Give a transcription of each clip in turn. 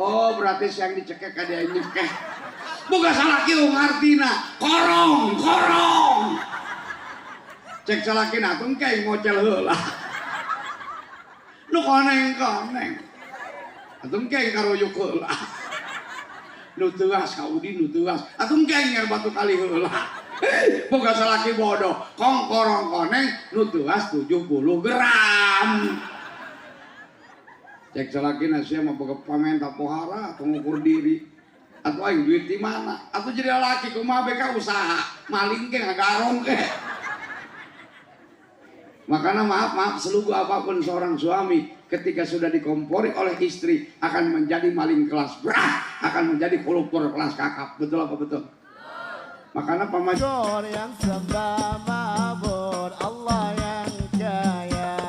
Oh, berarti siang dicekek ka dia nyekek. Boga salaki ngartina, korong, korong. Cek salakina atuh engke ngocel heula. Nu koneng-koneng. Atuh engke karuyuk heula. Nu teuas ka Udin nu teuas. Atuh engke nger batu kali heula. Boga salaki bodoh, kong korong koneng nu teuas 70 gram. Cek salakina sia mah boga pamenta pohara atau ngukur diri. Atau aing duit di mana? Atau jadi laki kumaha beka usaha, maling ke ngagarong ke. Makanya maaf maaf selugu apapun seorang suami ketika sudah dikompori oleh istri akan menjadi maling kelas berat, akan menjadi koruptor kelas kakap. Betul apa betul? Makanya pamajikan yang sembah mabur Allah yang kaya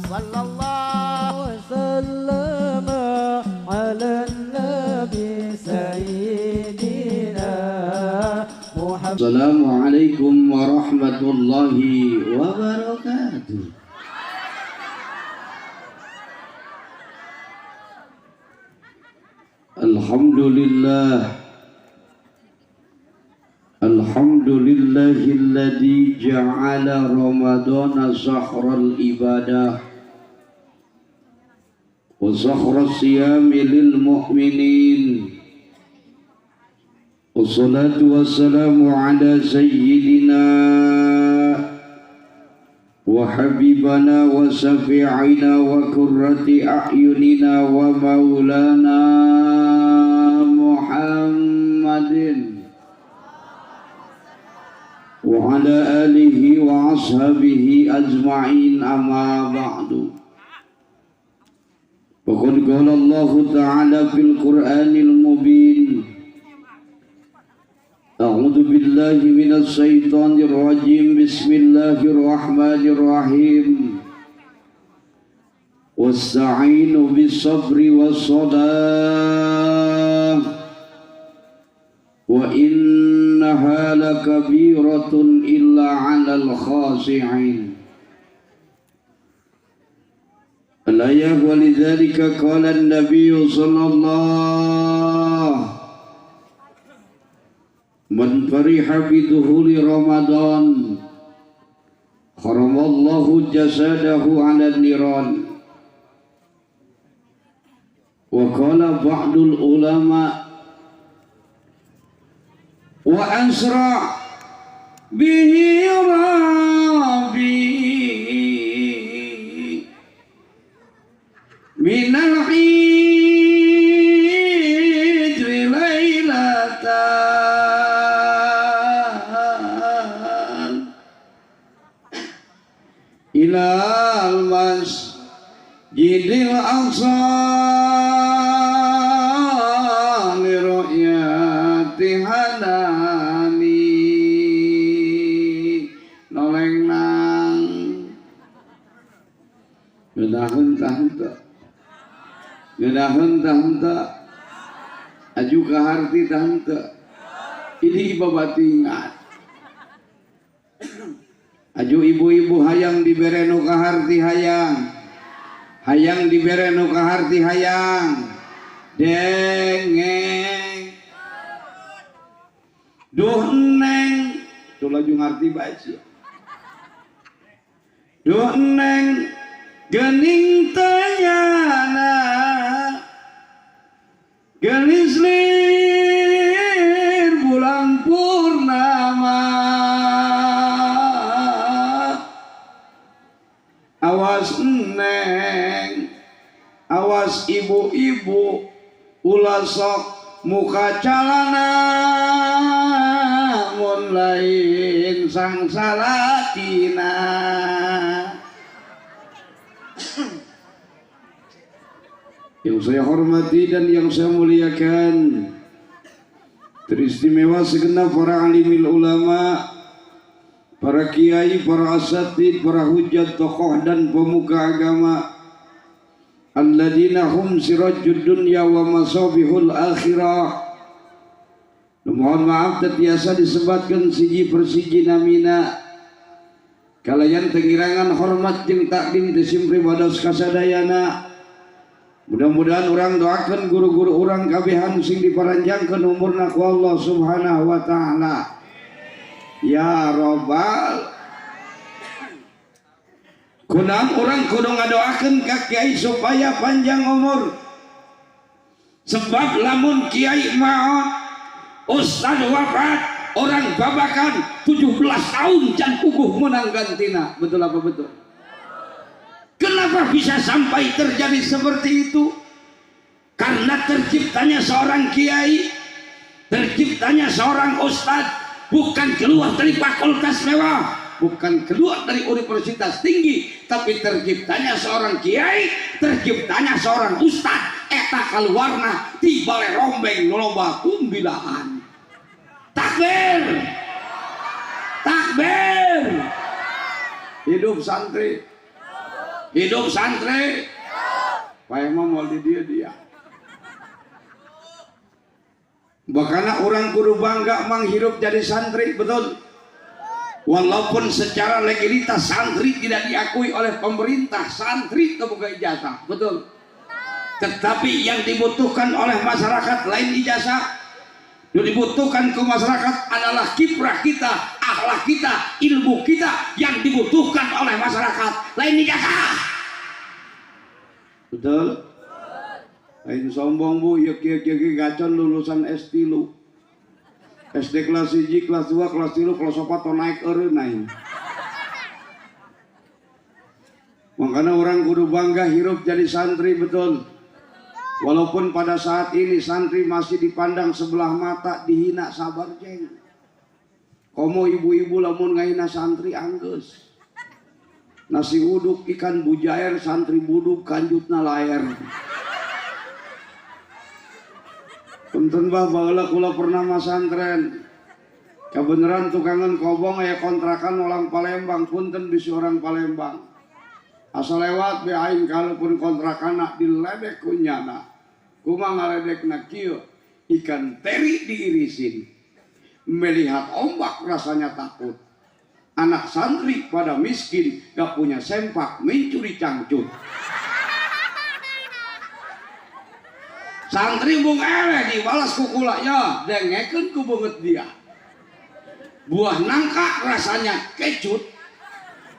sallallahu وسلم على النبي سيدنا محمد. Assalamualaikum warahmatullahi wabarakatuh. Alhamdulillah. Alhamdulillahilladzi ja'ala Ramadana sahral ibadah wa sahra siyami lil mu'minin. Wassalatu wassalamu ala sayyidina wa habibana wa syafi'ina wa qurrati a'yunina wa maulana Muhammadin wa ala alihi wa ashabihi ajma'in, amma ba'du. Faqad qala Allahu ta'ala fil Qur'anil mubin. A'udzu billahi minasy syaithanir rajim. Bismillahirrahmanirrahim. Wasta'inu bis-sabri was-salah wa innaha lakabiratun illa 'alal khashi'in. Al-ayah wa lidzalika qala an-nabiy sallallahu man fariha biduhuli Ramadan haramallahu jasadahu 'ala niran. Wa qala ba'dul ulama wa asra bihi rabbi minal hijri lailatan ilal masjidil aqsa li ru'yati hanani. Noleng nang geunahun tah henteu, geunahun tah henteu, aju ka harti tah henteu. Ini babatingan. Aju ibu-ibu hayang dibere nu kaharti hayang, hayang dibere nu kaharti hayang. Dengeng duh neng tuh laju ngarti bae sia. Duh neng gening tanyana gelis lir bulan purnama. Awas neng, awas ibu-ibu, ulah sok muka calana mun lain sang salakina. Yang saya hormati dan yang saya muliakan, teristimewa segenap para alimil ulama, para kiai, para asatid, para hujat, tokoh dan pemuka agama, alladzina hum sirajud dunya wa masabihul akhirah. Mohon maaf tetiasa disebatkan siji persiji namina. Kalayan tengirangan hormat jeung takdim teu simpri bados kasadayana. Mudah-mudahan orang doakan guru-guru orang kabehan sing diparanjangkeun umurna ku Allah Subhanahu wa taala. Ya Robbal. Kunang orang kudu ngadoakeun ka kiai supaya panjang umur. Sebab lamun kiai maot, ustaz wafat, orang babakan 17 tahun can puguh menang gantina. Betul apa betul? Kenapa bisa sampai terjadi seperti itu? Karena terciptanya seorang kiai, terciptanya seorang ustadz, bukan keluar dari fakultas mewah, bukan keluar dari universitas tinggi, tapi terciptanya seorang kiai, terciptanya seorang ustadz, eta kaluarna di bale rombeng loba kumbilaan. Takbir, takbir. Hidup santri, hidup santri. Pak Imam mau di dia dia. Bahkan orang kudu bangga menghirup jadi santri, betul. Walaupun secara legalitas santri tidak diakui oleh pemerintah, santri itu bukan ijazah, betul. Tetapi yang dibutuhkan oleh masyarakat lain ijazah. Yang dibutuhkan ke masyarakat adalah kiprah kita, akhlak kita, ilmu kita yang dibutuhkan oleh masyarakat, lain ijazah. Betul? Lain sombong bu, ya kieu kieu gacon lulusan S3. SD kelas 1, kelas 2, kelas 3, kelas 4 naik eureun aing. Makanya orang kudu bangga hirup jadi santri, betul. Walaupun pada saat ini santri masih dipandang sebelah mata, dihina, sabar jeng. Komo ibu-ibu lamun ngahina santri anggeus. Nasi uduk ikan bujair, santri buduk kanjutna laer. Punten bah, baheula kula pernah masantren. Kebenaran tukangan kobong aya kontrakan orang Palembang, punten bisi orang Palembang. Asal lewat be aing kalaupun kontrakan diledek ku nyana. Kumaha ngaledekna kieu? Ikan teri diirisin. Melihat ombak rasanya takut. Anak santri pada miskin, gak punya sempak, mencuri cangcut. Santri bung eleh dibalas ku kula ya, dengekeun ku beungeut dia. Buah nangka rasanya kecut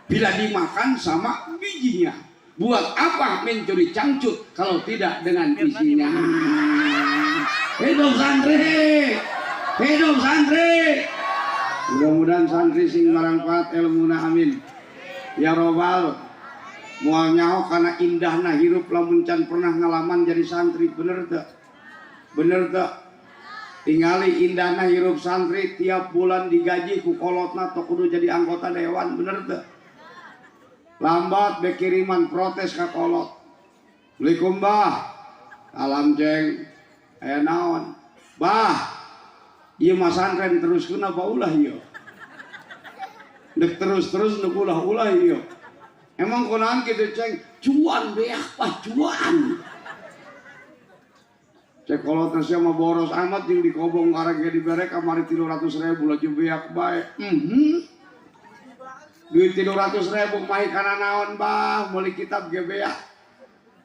bila dimakan sama bijinya. Buat apa mencuri cangcut kalau tidak dengan isinya? Hidup santri, hidup santri. Mudah-mudahan santri sing marangfaat ilmuna, amin. Ya robbal. Moal nyaho kana indahna hirup lamun can pernah ngalaman jadi santri, bener teu? Bener teu? Tingali indahna hirup santri tiap bulan digaji ku kolotna teu kudu jadi anggota dewan, bener teu? Lambat be kiriman protes ka kolot. Assalamualaikum bah. Alam jeng. Aya naon? Bah. Ieu mah santren teruskeun apa ulah ieu? Dek terus-terus nu ulah-ulah ieu. Emang kunaon kitu ceng? Cuan beak bah cuan. Cek kolot teh sia mah boros amat jeung dikobong karek ge dibere kamari 300.000 laju beak bae. Duit 300.000 mah kana naon bah, meuli kitab ge beak.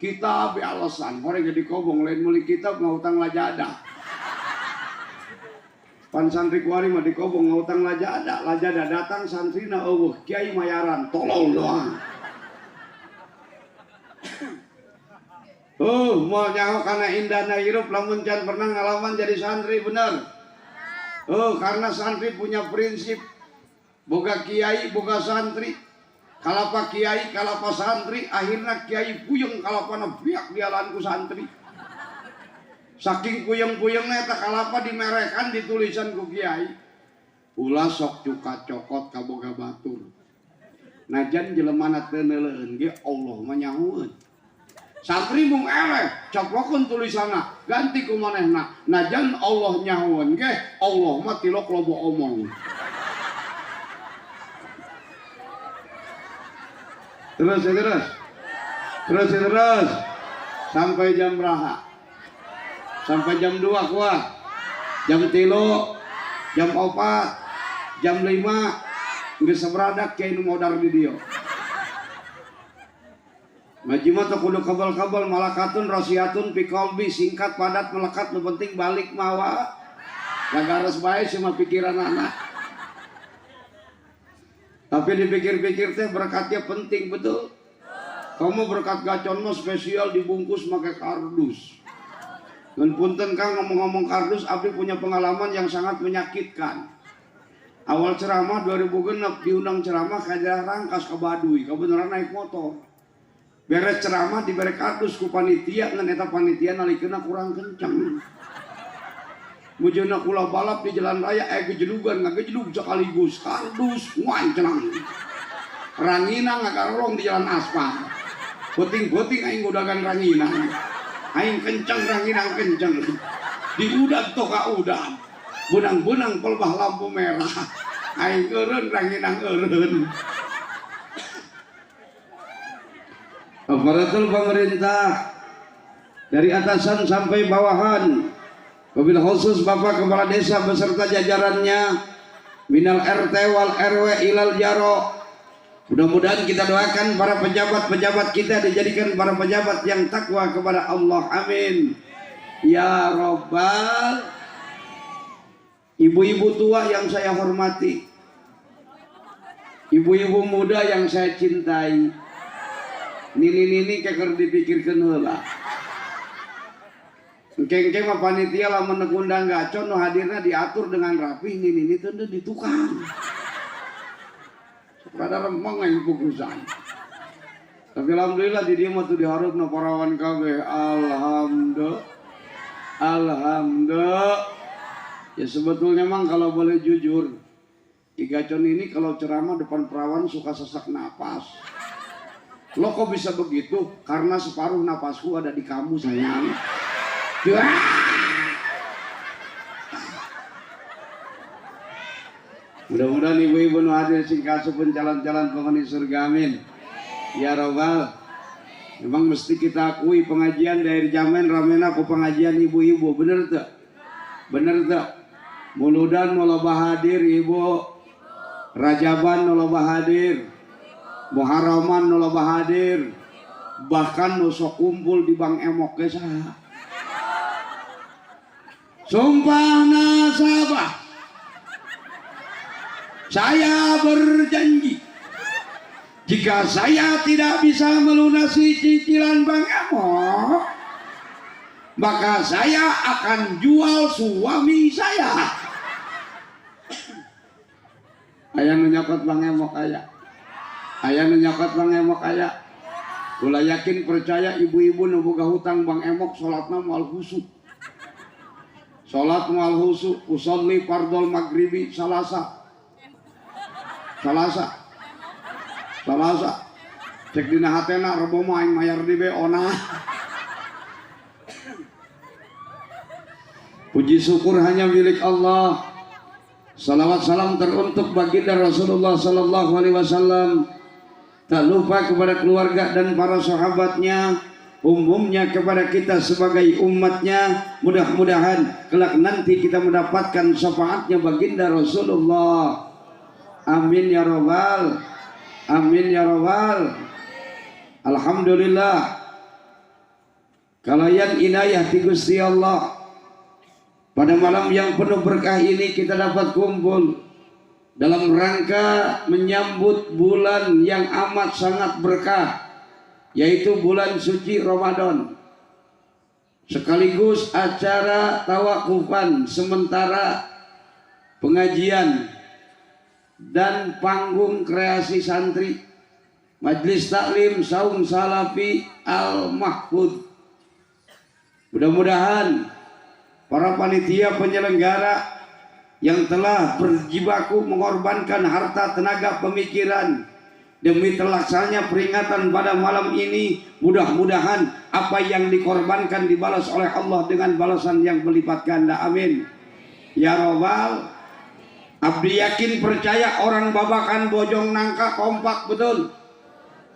Kitab be alasan, hore ge dikobong lain meuli kitab ngahutang lajada. Pan santri kuari mah dikobong ngahutang lajada, lajada datang santrina eueuh kiai mayaran tolol doang. Oh, moal nyaho kana indahna hirup lamun can pernah ngalaman jadi santri, bener. Oh, karena santri punya prinsip. Boga kiai, boga santri. Kalapa kiai, kalapa santri, akhirnya kiai puyeng kalapana biak dialan ku santri. Saking puyeng-puyengna eta kalapa dimerekan ditulisan ku kiai. Ulah sok cuka cokot kaboga batur. Najan jelemana teu neuleueun ge Allah mah nyahueun. Santri mung eleh, coplokeun tulisanna, ganti ku manehna. Najan Allah nyahueun ge, Allah mah tilok loba omong. Terus terus. Terus terus. Sampai jam berapa? Sampai jam 2 kuat. Jam 3, jam 4, jam 5 geus sabaradak kiai nu modar di dieu. Ngaji mah teu kudu kabel-kabel malakatun rosiatun fi qalbi, singkat padat melekat, nu penting balik mawa. Gagares bae sih mah pikiran anak. Tapi dipikir-pikir teh berkatnya penting betul. Kamu berkat gacon mah spesial dibungkus make kardus. Dan punten Kang, ngomong-ngomong kardus, abdi punya pengalaman yang sangat menyakitkan. Awal ceramah 2006 diundang ceramah ka daerah Rangkas ke Baduy, kebenaran naik motor. Beres ceramah diberi kardus ku panitia, ngan eta panitia nalikeunna kurang kenceng. Mujurna kula balap di jalan raya, gejelugan ngagejelug sekaligus kardus ngancang. Ranginang ngagarolong di jalan aspal. Puting-puting aing ngudagan ranginang. Aing kenceng ranginang kenceng. Diudag toka udag. Benang-benang pelbah lampu merah. Aing eureun ranginang eureun. Aparatur pemerintah dari atasan sampai bawahan, wabil khusus Bapak Kepala Desa beserta jajarannya, minal RT wal RW ilal jaro. Mudah-mudahan kita doakan para pejabat-pejabat kita dijadikan para pejabat yang takwa kepada Allah. Amin. Ya Robbal. Ibu-ibu tua yang saya hormati, ibu-ibu muda yang saya cintai, nini-nini keker dipikirkan heula. Engke-engke mah panitia lamun ngundang gacon nu hadirna diatur dengan rapih, nini-nini teu di tukang. Rada remeng aing pugusan. Tapi alhamdulillah di dieu mah tuh diharupna parawan kabeh. Alhamdulillah. Alhamdulillah. Ya sebetulnya mang kalau boleh jujur, Ki Gacon ini kalau ceramah depan perawan suka sesak napas. Lo kok bisa begitu? Karena separuh napasku ada di kamu sayang. Mudah-mudahan ibu-ibu nu hadir sing kasupun calon-calon penghuni surga, amin. Ya robbal. Memang mesti kita akui pengajian dari jaman ramena ku pengajian ibu-ibu, bener tuh? Bener tuh? Muludan nu loba hadir ibu, Rajaban nu loba hadir, Muharraman nu loba hadir, bahkan nu sok kumpul di Bang Emok ge saha. Sumpah nasabah, saya berjanji jika saya tidak bisa melunasi cicilan Bang Emok, maka saya akan jual suami saya. Aya nu nyokot Bang Emok aya. Aya nu nyokot Bang Emok aya. Kula yakin percaya ibu-ibu nu boga hutang Bang Emok salatna moal khusyuk. Salat moal khusyuk, usolli fardhol maghribi Salasa. Salasa. Salasa. Cek dina hatena rebo mah aing mayar di BO na. Puji syukur hanya milik Allah. Salawat salam teruntuk baginda Rasulullah sallallahu alaihi wasallam. Tak lupa kepada keluarga dan para sahabatnya, umumnya kepada kita sebagai umatnya. Mudah-mudahan kelak nanti kita mendapatkan syafaatnya baginda Rasulullah. Amin ya robbal. Amin ya robbal. Alhamdulillah. Kalayan inayah ti Gusti Allah, pada malam yang penuh berkah ini kita dapat kumpul dalam rangka menyambut bulan yang amat sangat berkah, yaitu bulan suci Ramadan. Sekaligus acara tawakufan sementara pengajian dan panggung kreasi santri Majelis Taklim Saung Salafi Al-Mahfud. Mudah-mudahan para panitia penyelenggara yang telah berjibaku mengorbankan harta, tenaga, pemikiran demi terlaksananya peringatan pada malam ini, mudah-mudahan apa yang dikorbankan dibalas oleh Allah dengan balasan yang berlipat ganda. Amin ya robbal. Abdi yakin percaya orang Babakan Bojong Nangka kompak betul,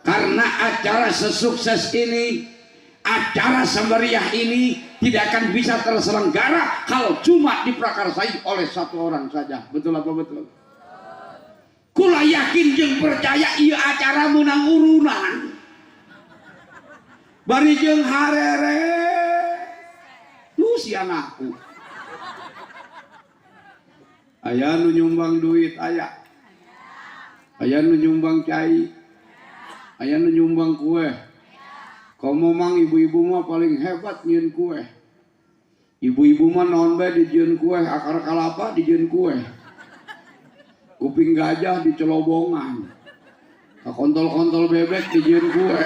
karena acara sesukses ini, acara semeriah ini tidak akan bisa terselenggara kalau cuma diprakarsai oleh satu orang saja. Betul apa betul? Kula yakin jeung percaya ieu acara menang urunan. Bari jeung harere. Tuh si anakku. Aya nu nyumbang duit aya. Aya nu nyumbang cai. Aya nu nyumbang kue. Komo mang ibu-ibu mah paling hebat nyieun kue. Ibu-ibu mah naon bae dijieun kue, akar kalapa dijieun kue. Kuping gajah dicelobongan. Kontol-kontol bebek dijieun kue.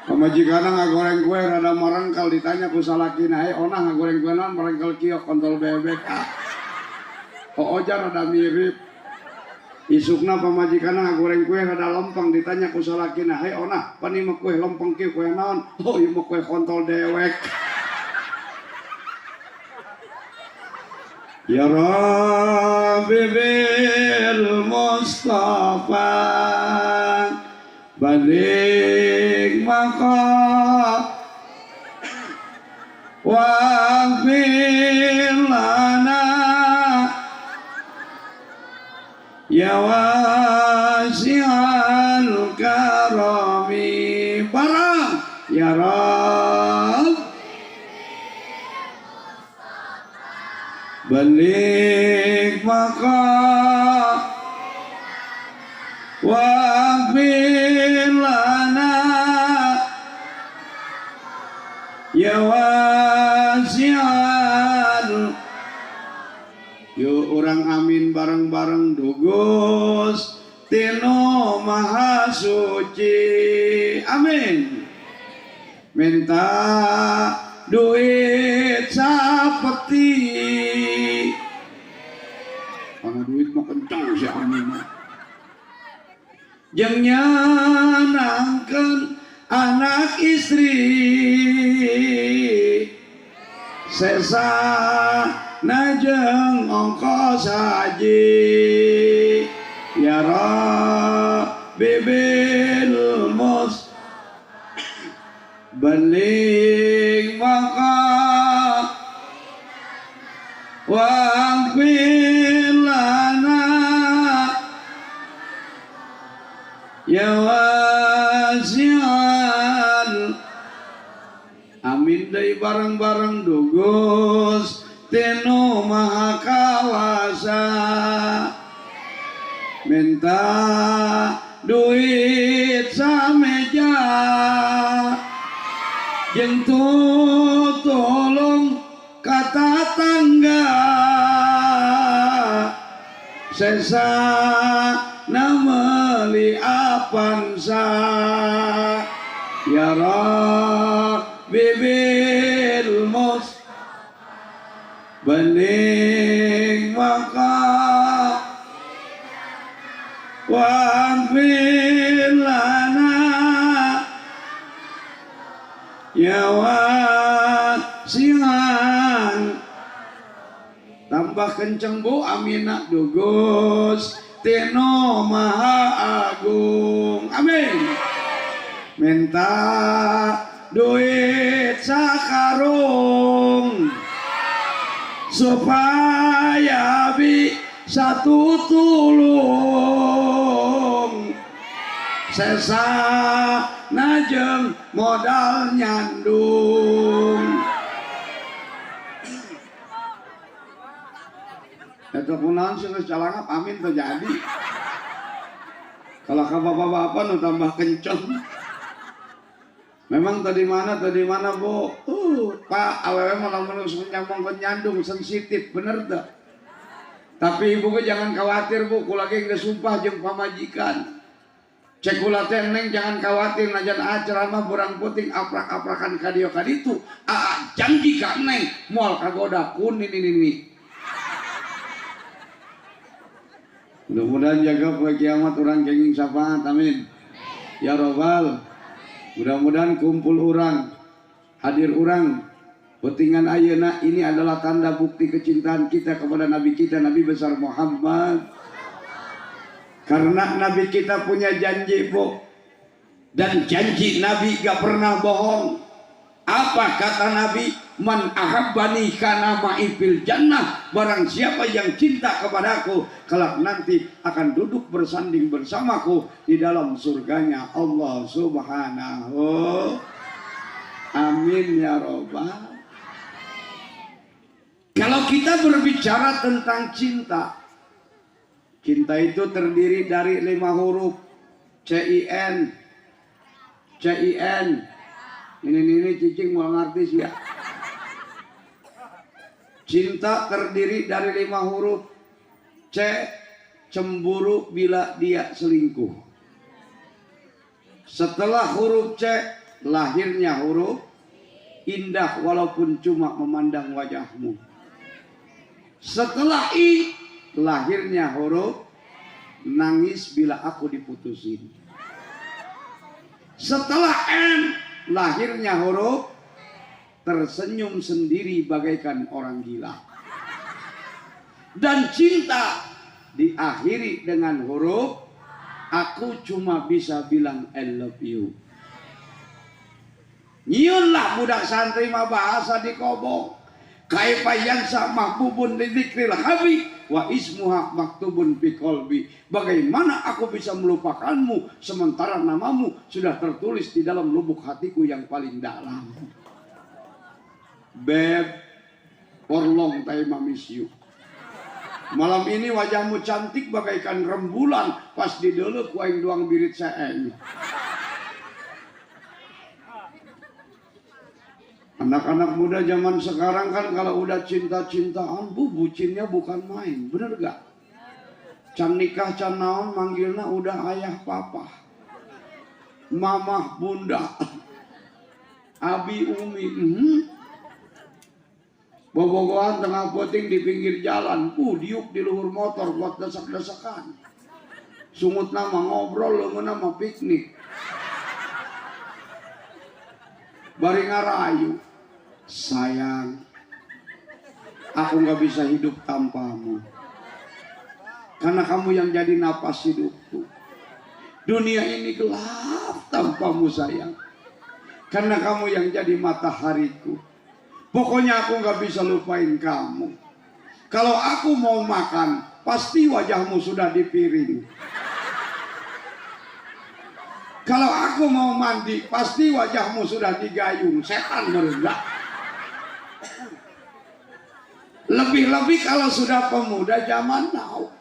Pamajikanna ngagoreng kue rada marengkel ditanya ku salakina, "Hei onah ngagoreng kue naon marengkel kieu kontol bebek." Ah. Ooja rada mirip. Isukna pamajikanna ngagoreng kue rada lempeng ditanya ku salakina, "Hei onah, pan ieu mah kue lempeng kieu kue naon?" "Oh, ieu mah kue kontol dewek." Ya Rabbi bil Mustafa balik maka waghfir lana ya wasi'al karami barang ya Rabb balik maka waghfir lana ya wasi'al. Yuk orang amin bareng-bareng dugus tino maha suci amin. Minta duit sapeti karena duit mah kencang si amin. Jeung nyenangkeun anak istri sesa najeng ongkos haji ya Rabbi bil mus balik maka waghfir lana ya wasi'al amin deui bareng-bareng dugus tinu maha kawasa minta duit sameja jeung tolong kata tangga sesa nameli apansa ya Rabbi bil mus balik maka waghfir lana ya wasi'an. Tambah kenceng bu aminah dugus tino maha agung amin. Minta duit sakarung supaya bisa tutulung sesa najeng modal nyandung. Eta kunaon sih geus calangap amin terjadi. Kalau ka bapak-bapak nu tambah kenceng. Memang tadi mana bu? Pak awewe mah lamun geus nyambung nyandung sensitif bener teu? Tapi ibu ge jangan khawatir bu, kula ge geus sumpah jeung pamajikan. Cek kula teh neng jangan khawatir najan ceramah burang puting aprak-aprakan ka dieu ka ditu. Aa janji ka neng moal kagoda ku nini-nini. Mudah-mudahan jaga poe kiamat urang kenging syafaat amin. Ya robbal. Mudah-mudahan kumpul urang, hadir urang Petingan ayeuna ini adalah tanda bukti kecintaan kita kepada Nabi kita, Nabi besar Muhammad. Karena Nabi kita punya janji, Bu. Dan janji Nabi gak pernah bohong. Apa kata Nabi? Man ahabbani kana ma'i fil jannah, barang siapa yang cinta kepadaku kelak nanti akan duduk bersanding bersamaku di dalam surganya Allah Subhanahu. Amin ya robbal. Kalau kita berbicara tentang cinta, cinta itu terdiri dari 5 huruf C I N, C I N. Ini cicing mau ngerti sih ya. Cinta terdiri dari 5 huruf. C, cemburu bila dia selingkuh. Setelah huruf C, lahirnya huruf indah walaupun cuma memandang wajahmu. Setelah I, lahirnya huruf nangis bila aku diputusin. Setelah N, lahirnya huruf tersenyum sendiri bagaikan orang gila. Dan cinta diakhiri dengan huruf aku cuma bisa bilang I love you. Nyunlah budak santri mah bahasa di kobong. Kaifa yansa mahbubun li dzikril habib wa ismuha maktubun fi qalbi. Bagaimana aku bisa melupakanmu sementara namamu sudah tertulis di dalam lubuk hatiku yang paling dalam. Beb, for long time I miss you. Malam ini wajahmu cantik bagaikan rembulan, pas didelek ku aing doang birit seeng. Anak-anak muda zaman sekarang kan kalau udah cinta-cintaan, bu, bucinnya bukan main, bener gak? Can nikah can naon manggilna udah ayah papa, mamah bunda, abi umi. Bobogohan tengah puting di pinggir jalan, diuk di luhur motor buat desak-desakan. Sungut nama ngobrol, leungeun nama piknik. Bari ngarayu, sayang, aku nggak bisa hidup tanpamu. Karena kamu yang jadi napas hidupku. Dunia ini gelap tanpamu sayang. Karena kamu yang jadi matahariku. Pokoknya aku nggak bisa lupain kamu. Kalau aku mau makan, pasti wajahmu sudah di piring. Kalau aku mau mandi, pasti wajahmu sudah digayung. Setan merendah. Lebih-lebih kalau sudah pemuda zaman now.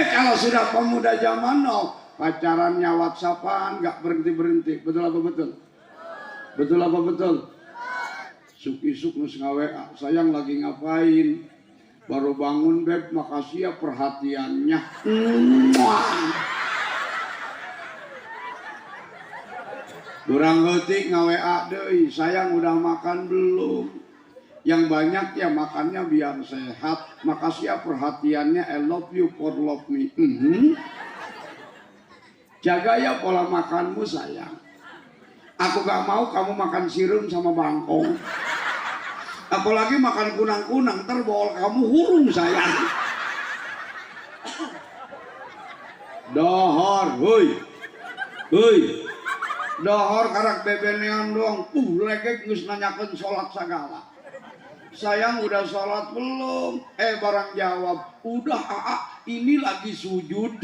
Kalau sudah pemuda zaman now, pacarannya WhatsAppan nggak berhenti-berhenti. Betul apa betul? Betul apa betul? Isuk-isuk nus ngawa, sayang lagi ngapain? Baru bangun beb, makasih ya perhatiannya. Kurang heutik ngawa deui, sayang udah makan belum? Yang banyak ya makannya biar sehat. Makasih ya perhatiannya, I love you for love me. Jaga ya pola makanmu sayang. Aku gak mau kamu makan sirum sama bangkong. Apalagi makan kunang-kunang, ntar bol kamu hurung sayang. Dohor, hui, hui. Dohor karak bebenean doang, legek geus nanyakeun sholat sagala. Sayang udah sholat belum? Barang jawab, udah aa, ini lagi sujud.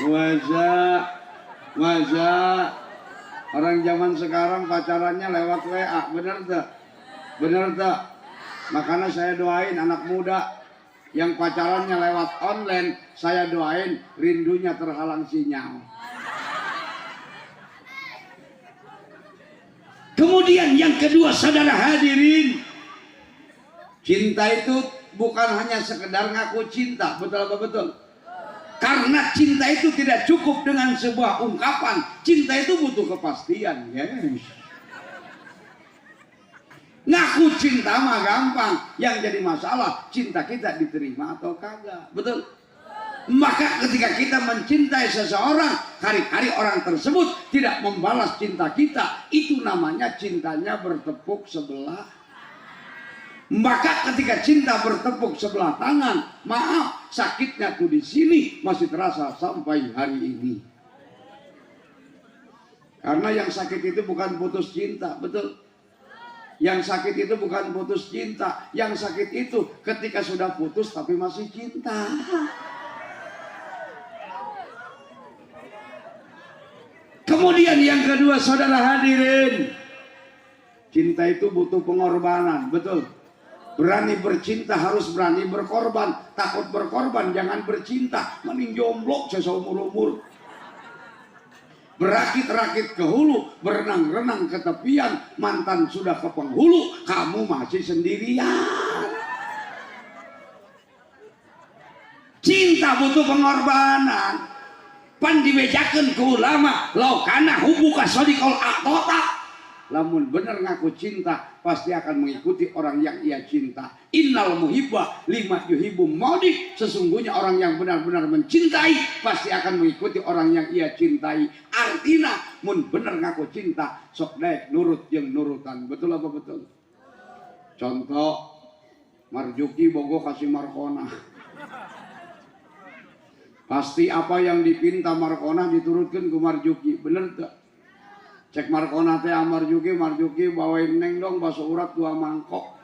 Masa, masa orang zaman sekarang pacarannya lewat WA, bener tuh? Bener tuh? Makanya saya doain anak muda yang pacarannya lewat online, saya doain rindunya terhalang sinyal. Kemudian yang kedua, saudara hadirin, cinta itu bukan hanya sekedar ngaku cinta, betul apa betul? Karena cinta itu tidak cukup dengan sebuah ungkapan. Cinta itu butuh kepastian, guys. Ngaku cinta mah gampang. Yang jadi masalah, cinta kita diterima atau kagak. Betul? Maka ketika kita mencintai seseorang, hari-hari orang tersebut tidak membalas cinta kita, itu namanya cintanya bertepuk sebelah. Maka ketika cinta bertepuk sebelah tangan, maaf, sakitnya tuh di sini masih terasa sampai hari ini. Karena yang sakit itu bukan putus cinta, betul? Yang sakit itu bukan putus cinta, yang sakit itu ketika sudah putus tapi masih cinta. Kemudian yang kedua, saudara hadirin, cinta itu butuh pengorbanan, betul? Berani bercinta harus berani berkorban. Takut berkorban jangan bercinta, mending jomblo seumur-umur. Berakit-rakit ke hulu, berenang-renang ke tepian, mantan sudah ke penghulu, kamu masih sendirian. Cinta butuh pengorbanan. Pan dibejakeun ku ulama, laukana hubuka sadiqal aqta. Lamun bener ngaku cinta, pasti akan mengikuti orang yang ia cinta. Innal muhibba lima yuhibbu maudik. Sesungguhnya orang yang benar-benar mencintai pasti akan mengikuti orang yang ia cintai. Artina mun bener ngaku cinta, sok daek nurut jeung nurutan. Betul apa betul? Contoh Marjuki bogo kasih Markona. Pasti apa yang dipinta Markona diturutkan ke Marjuki, bener tak? Cek Markona teh Marjuki, Marjuki bawain neng dong bakso urat 2 mangkok.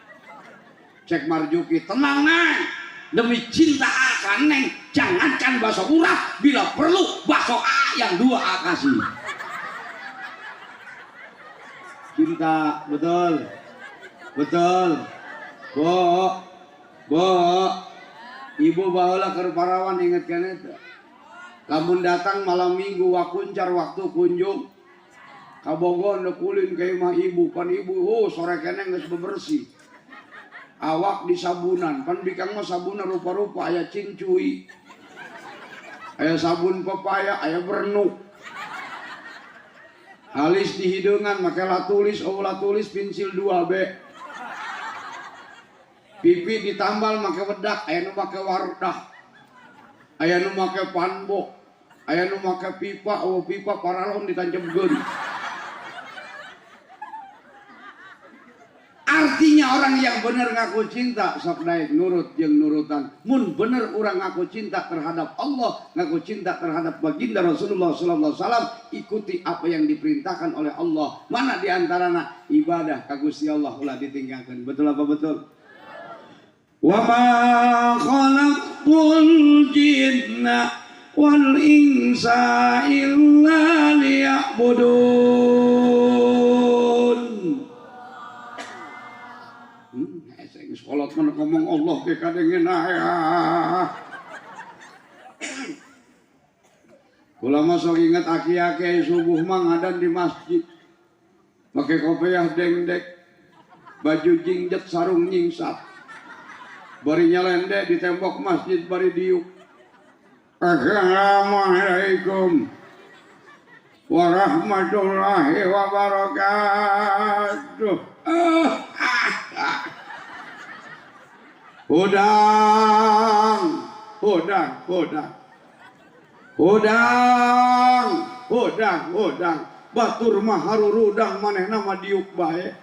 Cek Marjuki, tenang neng, demi cinta akan neng, jangankan bakso urat, bila perlu bakso A yang 2 A kasih. Cinta, betul, betul. Bo, bo, ibu baheula keur parawan inget keneh teu? Lamun datang malam minggu wakuncar waktu kunjung. Kabogo nu kulin ka imah ibu, pan ibu oh sore keneh geus bebersih. Awak disabunan, pan bikang mah sabunna rupa-rupa, aya cincui. Aya sabun pepaya, aya bernuk. Halis di hideungan make latulis, oh latulis pensil 2B. Pipi ditambal make wedak, aya nu make wardah. Aya nu make panbo, aya nu make pipa, oh pipa paralon ditancapkeun. Artinya orang yang bener ngaku cinta sok daek nurut jeung nurutan. Mun bener orang ngaku cinta terhadap Allah, ngaku cinta terhadap baginda Rasulullah sallallahu alaihi wasallam, ikuti apa yang diperintahkan oleh Allah. Mana diantarana ibadah ka Gusti Allah ulah ditinggalkeun. Betul apa betul? Wa ma khalaqtul jinna wal insa illa liya'budun. Kolot mana ngomong Allah ke kadengin aya. Kula mah sok inget aki-aki subuh mah ngadan di masjid. Make kopiah dengdek, baju jingjet sarung nyingsat. Bari nyalende di tembok masjid bari diuk. Assalamualaikum warahmatullahi wabarakatuh. Hudang, hudang, hudang, hudang, hudang, hudang. Batur mah harurudang manehna mah diuk bae.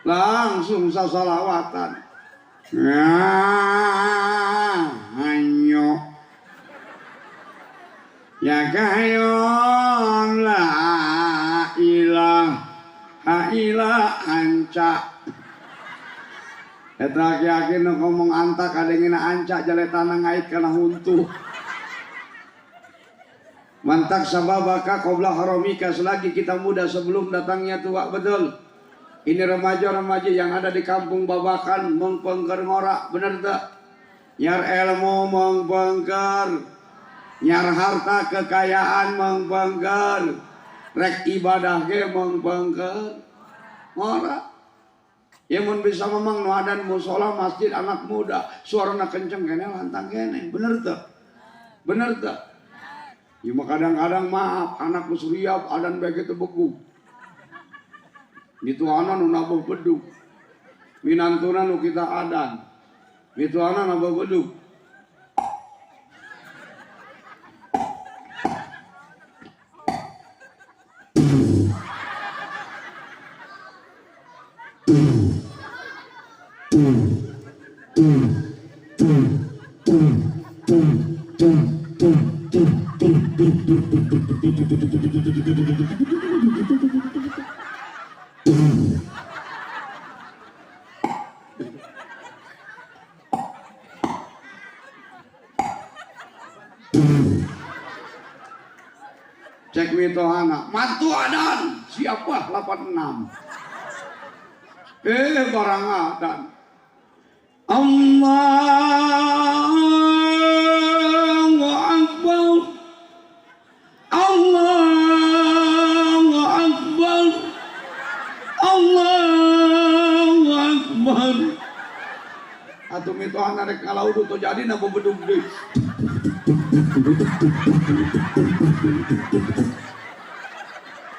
Langsung sasalawatan. Hanyo ya kayon la ilaha illa anca. Eta aki-aki nu ngomong anta kadengina anca jaletana ngait kana huntuh. Mantak sababaka qabla haramika, selagi kita muda sebelum datangnya tua, betul. Ini remaja-remaja yang ada di kampung Babakan mengpengker ngorak, bener tak? Nyar ilmu mengpengker, nyar harta kekayaan mengpengker, rek ibadah ge mengpengker ngorak. Ya mun bisa memang nu adan musola masjid anak muda suarana kenceng kene lantang kene, bener teu? Bener teu? Ya mah kadang-kadang maaf anak geus riap adan bae kitu beku. Mituhana nu nabuh bedug. Minantuna nu kita adan. Mituhana nabuh bedug. Cek mitohana, mantu adan, siapa 86. Barang adan. Allahu Akbar. Allahu Akbar. Allahu Akbar. Atuh mitohana rek ngalaudu tuh jadi na bebedug deui.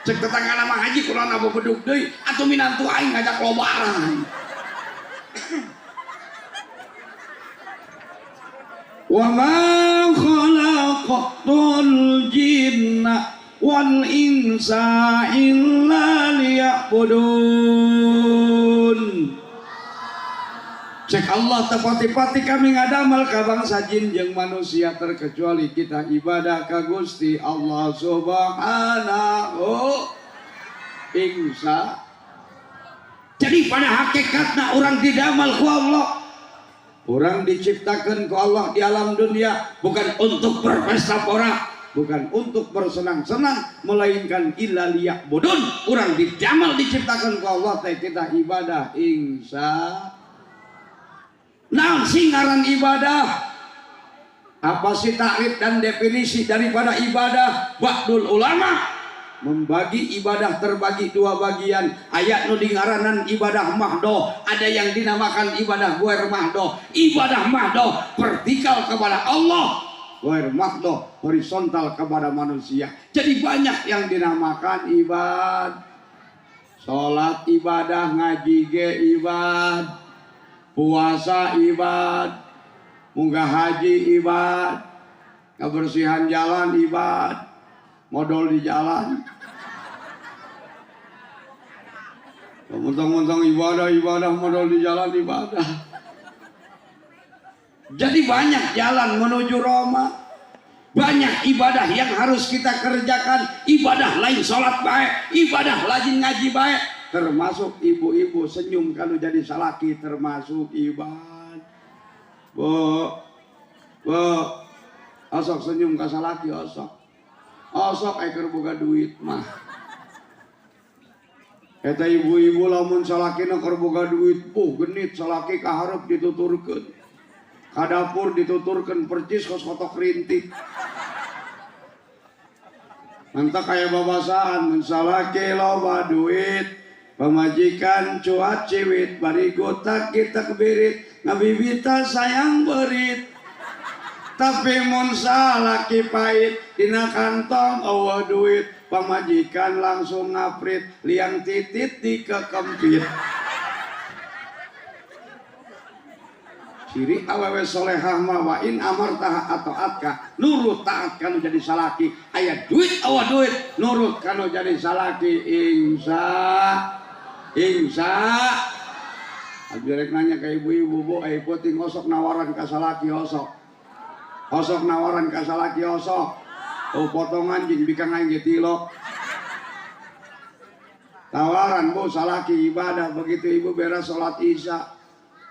Cek tetangga nama haji kurang apa bedug deui atuh minantu aing ngajak lobaran. Wa ma khalaqtul jinna wal insa illa liya'budun. Cek Allah tepati-pati kami ngadamal ka bangsa jin jeung manusia terkecuali kita ibadah ka Gusti Allah Subhanahu ingsa. Jadi pada hakikatna orang didamal ku Allah, orang diciptakan ku Allah di alam dunia bukan untuk berpesta pora, bukan untuk bersenang-senang, melainkan illa liya'budun. Orang didamal diciptakan ku Allah teh kita ibadah ingsa. Nah, singaran ibadah apa sih takrif dan definisi daripada ibadah? Ba'dul ulama membagi ibadah terbagi dua bagian. Ayat nu dingaranan ibadah mahdoh, ada yang dinamakan ibadah ghair mahdoh. Ibadah mahdoh vertikal kepada Allah, ghair mahdoh horizontal kepada manusia. Jadi banyak yang dinamakan ibadah. Salat ibadah, ngaji ge ibadah, puasa ibad, munggah haji ibad, kebersihan jalan ibad, modal di jalan. Mentang-mentang ibadah, modal di jalan ibadah. Jadi banyak jalan menuju Roma. Banyak ibadah yang harus kita kerjakan. Ibadah lain sholat baik, ibadah lain ngaji baik. Termasuk ibu-ibu senyum kalau jadi salaki termasuk ibadah. Bu, bu, osok senyum ka salaki osok. Osok eker boga duit mah. Eta ibu-ibu lamun salakina keur boga duit, puh genit salaki ka hareup dituturkeun. Ka dapur dituturkeun percis kos kotok rintik. Mantap kaya babasaan mun salaki loba duit, pamajikan cuat ciwit bari gotak kita kebirit ngabibita sayang berit. Tapi mun salaki pahit dina kantong eueuh duit, pamajikan langsung ngaprit liang titit dikekempit. Ciri awewe solehah mah wa in amartaha atau atka nurut taat kanu jadi salaki. Aya duit eueuh duit nurut kanu jadi salaki insya insya. Abdi rek nanya ke ibu-ibu, bu, peuting osok nawaran ka salaki osok. Osok nawaran ka salaki osok. Oh potongan jeung bikang aing ge tilok. Tawaran bu salaki ibadah, begitu ibu beres salat isya,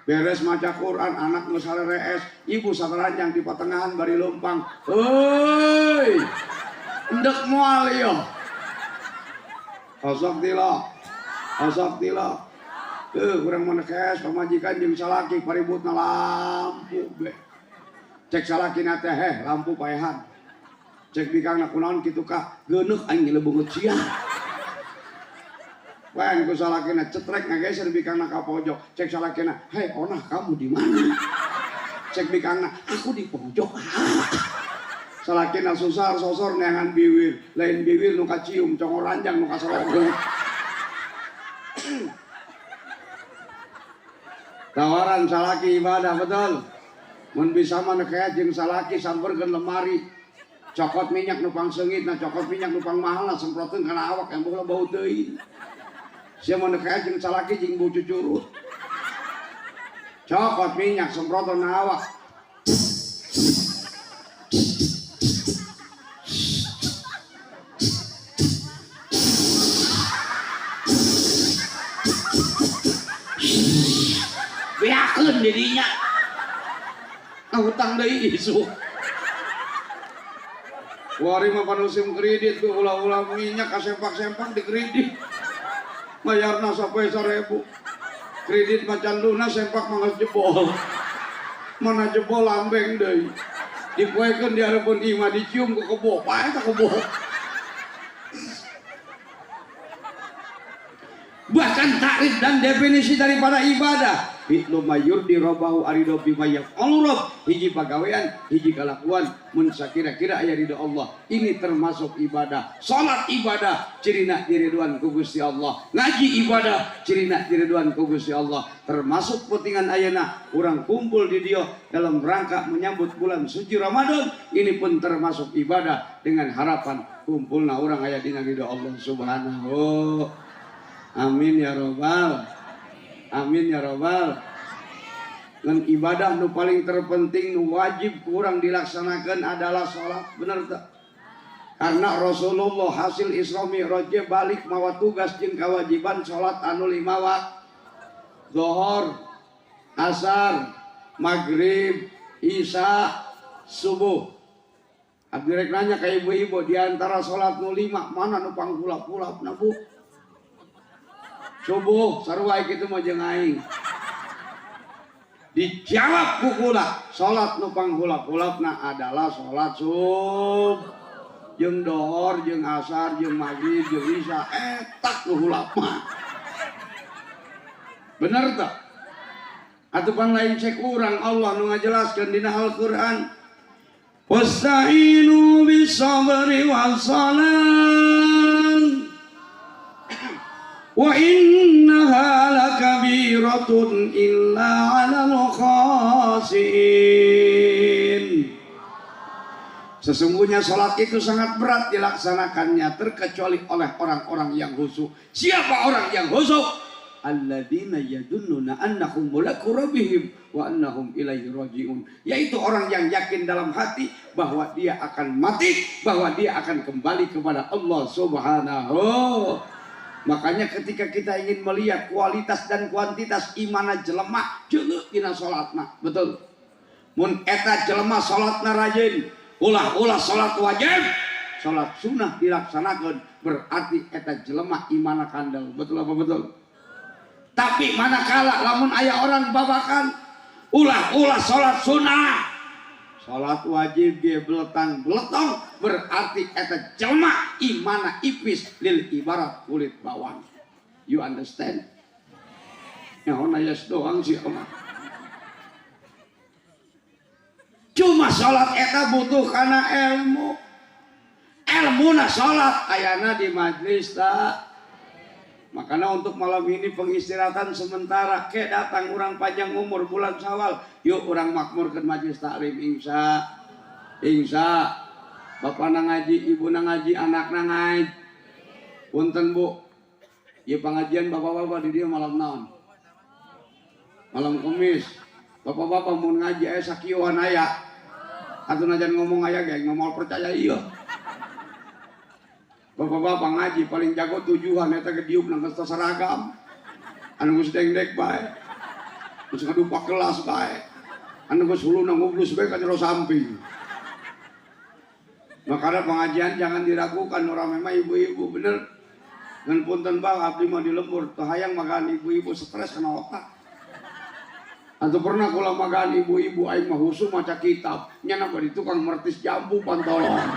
beres maca Quran, anak geus sarerees, ibu saranjang di pertengahan bari leumpang. Heuy. Endek moal ieu. Osok tilok. Osok tilok. Kurang menekes pamajikan jeung salaki paributna lampu be. Cek salakina teh heh lampu paehan. Cek bikangna kunaon kitu kah? Geuneuk aing leungeut sia. Wae ku salakina cetrek ngageser bikangna ka pojok. Cek salakina, "Hei onah kamu di mana?" Cek bikangna, "Aku di pojok." Salakina susar sosor neangan biwir, lain biwir nu kacium congor ranjang nu kasorogong. Tawaran salaki ibadah betul. Mun bisa mah nekea jeung salaki samperkeun lemari. Cokot minyak nu pangseungit, nah cokot minyak nu pangmahalna semprotkeun kana awak yang boga bau teuing. Sia mah nekea jeung salaki jeung bau cucurut. Cokot minyak semprotan awak. Bejakeun di dinya. Ngahutang deui isuk. Wari mah panusim kredit tuh ulah-ulah minyak kasempak-sempak di kredit. Bayarna sampai 1000. Kredit macan lunas sempak mah geus jebol. Mana jebol lambeng deui. Dipoekeun di hareupeun imah dicium ku kebo, pae tah kebo. Bahkan takrif dan definisi daripada ibadah fi'lu mayyurdi rabbahu arido bima yaf'alu rabb, hiji pagawean hiji kalakuan mun sakira-kira aya ridho Allah, ini termasuk ibadah. Salat ibadah cirina diriduan ku Gusti Allah, ngaji ibadah cirina diriduan ku Gusti Allah. Termasuk pentingan ayeuna urang kumpul di dieu dalam rangka menyambut bulan suci Ramadan, ini pun termasuk ibadah dengan harapan kumpulna urang aya dina ridho Allah Subhanahu. Amin ya robbal amin ya robbal. Dan ibadah nu paling terpenting nu wajib kurang dilaksanakan adalah sholat, bener tak? Karena Rasulullah hasil Isra Mi'raj balik mawa tugas jeung kewajiban sholat anu 5 waktu, zuhur, asar, maghrib, isya, subuh. Abdi rek nanya ka ibu-ibu, di antara sholat nu 5 mana nu pangkulap-kulapna bu? Subuh sarua kitu mah jeung aing. Dijawab ku kula, salat nu panghulap-hulapna adalah salat subuh. Jeung dohor, jeung asar, jeung maghrib, jeung isya, eta nu hulap mah. Bener teu? Atuh pan lain cek urang, Allah nu ngajelaskeun dina Al-Qur'an. Wasta'inu bis-sabri was-salat. Wa innaha lakabiratun illa 'alal khashi'in. Sesungguhnya salat itu sangat berat dilaksanakannya terkecuali oleh orang-orang yang khusyuk. Siapa orang yang khusyuk? Alladzina yadunnuna annahum mulaku rabbihim wa annahum ilaihi raji'un. Yaitu orang yang yakin dalam hati bahwa dia akan mati, bahwa dia akan kembali kepada Allah Subhanahu. Makanya ketika kita ingin melihat kualitas dan kuantitas imana jelema, jeuleuh dina salatna, betul. Mun eta jelema salatna rajin, ulah-ulah salat wajib, salat sunnah dilaksanakeun, berarti eta jelema imana kandel, betul apa betul? Tapi manakala lamun aya orang babakan ulah-ulah salat sunnah, salat wajib ge beletang beletong, berarti eta jelema imana ipis lil ibarat kulit bawang. You understand? Nyaho yes doang sih mah. Cuma salat eta butuh kana ilmu. Ilmuna salat ayana di majlis tak. Makanya untuk malam ini pengistirahatan sementara ke datang orang panjang umur bulan Syawal, yuk orang makmurkan majlis taklim insya. Insya. Bapak na ngaji, ibu na ngaji, anak na ngaji. Punten bu, ya pengajian bapak-bapak di dia malam naon? Malam Kamis. Bapak-bapak mau ngaji aya sakieuan aya. Atuh najan ngomong aya ge ngomong percaya iya. Bapak-bapak ngaji paling jago tujuan eta ge diuk nang seragam. Anu geus dengdek bae. Geus ngadupak kelas bae. Anu geus huluna ngublus bae ka jero samping. Makanya pengajian jangan diragukan orang memang ibu-ibu bener. Ngan punten bang abdi mah di lembur teu hayang makan ibu-ibu stres kana otak. Atau pernah kula makan ibu-ibu aing mah husu maca kitab, nyana bari tukang mertis jambu pantolong.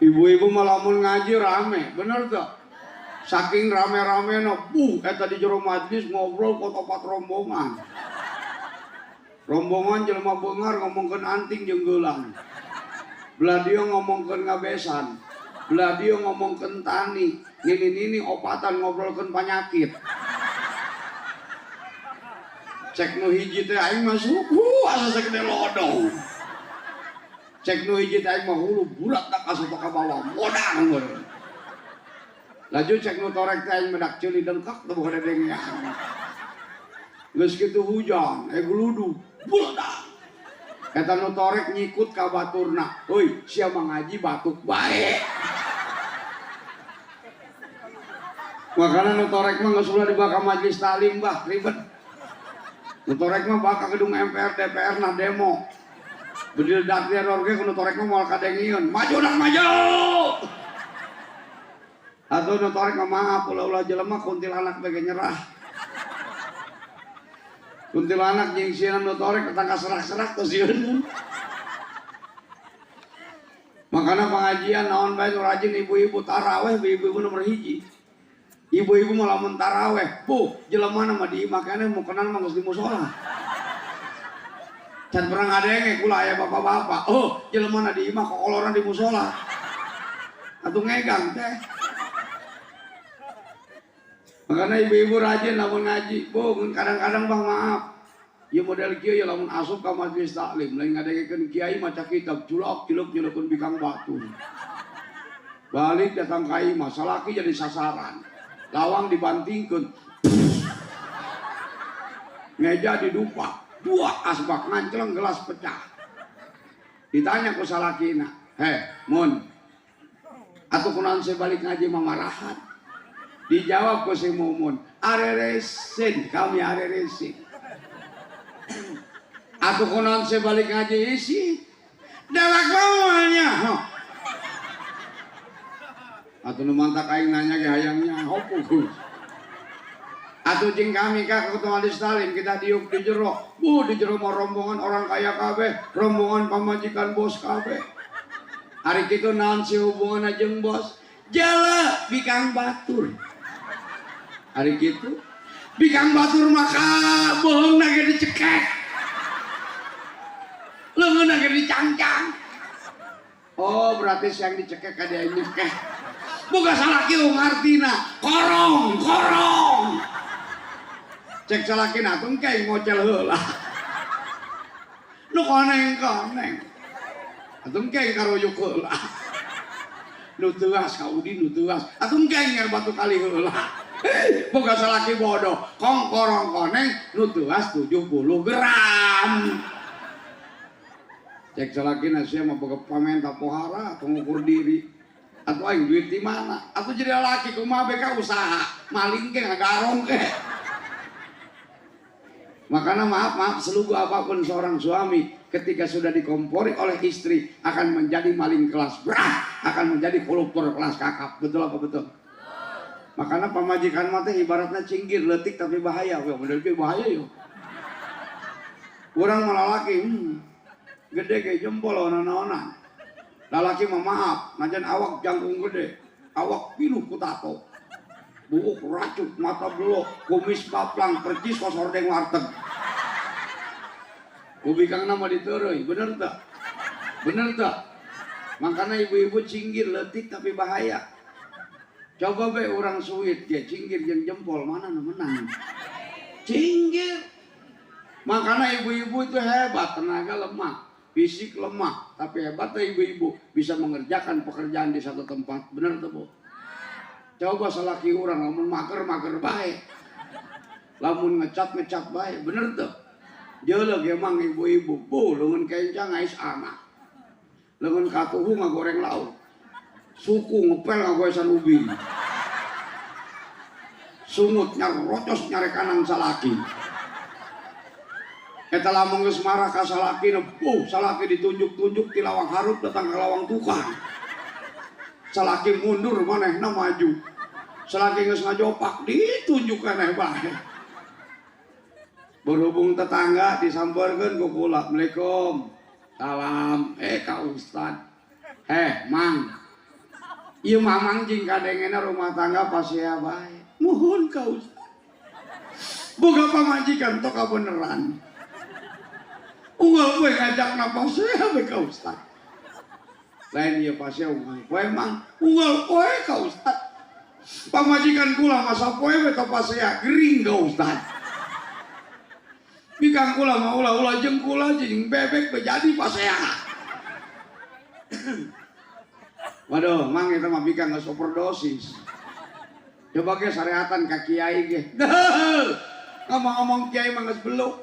Ibu-ibu malah mun ngaji rame, bener tuh. Saking rame-rame no, buh, eta di jero majlis ngobrol kotopat rombongan. Rombongan jelema beungar ngomongkeun anting jeung geulang. Belah dieu ngomongkeun ngabesan, belah dieu ngomongkeun tani, nini-nini opatan ngobrolkeun panyakit. Cek nu hiji teh aing mah suku asa sagede lodong. Cek nu hiji teh aing mah hulu bulat tak asup ka bawah, modang meureun. Laju cek nu torek teh aing medak ceuli dengkak teu boga dedengean. Geus kitu hujan, guludu, buledak. Eta nu torek nyikut ka baturna. Heuy, sia mah ngaji batuk bae. Makana nu torek mah geus ulah dibawa ka majelis taklim bah, ribet. Nu torek mah bakal gedung MPR DPR nah demo. Bedil dakdir orge nu torek mah moal kadengieun. Maju nak maju. Atuh nu torek mah maaf ulah-ulah jelema kuntilanak bege nyerah. Kuntilanak jeung sieun nu torek tetangga serak-serak tos sieun. Makana pengajian naon bae nu rajin ibu-ibu taraweh, ibu-ibu nomor hiji. Ibu-ibu malah mun taraweh, buh jelema mah di imah keneh mukenan mah geus di musola. Can pernah ngadenge kula aya bapak-bapak, oh jelema na di imah kokoloran di musola. Atuh ngegang teh. Makana ibu-ibu rajin lamun ngaji, bu kadang-kadang bah maaf. Ieu model kieu ya lamun asup ka majelis taklim, lain ngadengekeun kiai maca kitab julok-julok nyeleukeun bikang batu. Balik datang ka imah, salaki jadi sasaran. Lawang dibantingkeun. Meja didupak, dua asbak ngancleng gelas pecah. Ditanya ku salakina, "Heh, Mun. Atuh kunaon saya balik ngaji mah marahan?" Dijawab ku si Mumun, "Areresin, kami areresin." Atuh kunaon saya balik ngaji isi? Dewek maunya. Atuh nu mantak aing nanya ge hayangnya hopo. Atuh jeung kami ka ketua majelis taklim kita diuk di jero. Bu di jero mah rombongan orang kaya kabeh, rombongan pamajikan bos kabeh. Ari kitu naon sih hubunganna jeung bos? Jala bikang batur. Ari kitu bikang batur maka bohongna ge dicekek. Leungeunna ge dicangcang. Oh berarti siang dicekek ka dia nyekek. Boga salaki ngartina, korong, korong. Cek salakina atuh engke ngocel heula. Nu koneng-koneng. Atuh engke karuyuk heula. Nu teuas ka Udin nu teuas. Atuh engke nger batu kali heula. Boga salaki bodoh, kong korong koneng nu teuas 70 gram. Cek salakina sia mah boga pamenta pohara pengukur diri. Atau aing duit di mana? Atau jadi laki kumaha beka usaha, maling ke ngagarong ke. Makanya maaf maaf selugu apapun seorang suami ketika sudah dikompori oleh istri akan menjadi maling kelas berat, akan menjadi koruptor kelas kakap. Betul apa betul? Makanya pamajikan mah teh ibaratnya cinggir leutik tapi bahaya. Wah, bener ge bahaya yo. Urang malah laki, gede ge jempol naonan. Lalaki mah maaf, najan awak jangkung gede, awak pinuh ku tato. Buuk racut, mata belok, kumis baplang, percis kos hordeng warteg. Kubikang nama diterui, bener tak? Bener tak? Makanya ibu-ibu cinggir leutik tapi bahaya. Coba be orang suwit ge cinggir jeung jempol mana nu menang? Cinggir. Makanya ibu-ibu itu hebat, tenaga lemah. Fisik lemah, tapi hebatnya ibu-ibu bisa mengerjakan pekerjaan di satu tempat. Bener tuh bu? Coba salaki orang lamun mager-mager bae, lamun ngecat-ngecat bae, bener tuh? Jeuleuh emang ibu-ibu, bu leungeun kencang ngais anak, leungeun katuhu ngagoreng lauk, suku ngepel ngagoesan ubi, sungut nyarocos nyarekanan salaki. Eta lamun geus marah ka salaki, buh salaki ditunjuk-tunjuk ti lawang hareup datang ka lawang tukang. Salaki mundur manehna maju. Salaki geus ngajopak ditunjuk keneh bae. Berhubung tetangga disampeurkeun ku kula, "Assalamualaikum." Salam, ka ustad. Mang. Ieu mamang jeung kadengena rumah tangga pasea bae. Muhun ka ustad. Boga pamajikan tok kabeneran. Unggal poe ngajak pasea bae ka ustad. Lain ieu pasea unggal poe mang, unggal poe ka ustad. Pamajikan kula masa poe we ka pasea gering ka ustad. Bikang kula mah ulah-ulah jeung kula jeung bebek we jadi pasea. Waduh, mang eta mah bikang geus overdosis. Coba ge sareatan ka kiai ge. Ngomong-ngomong kiai mah geus beluk.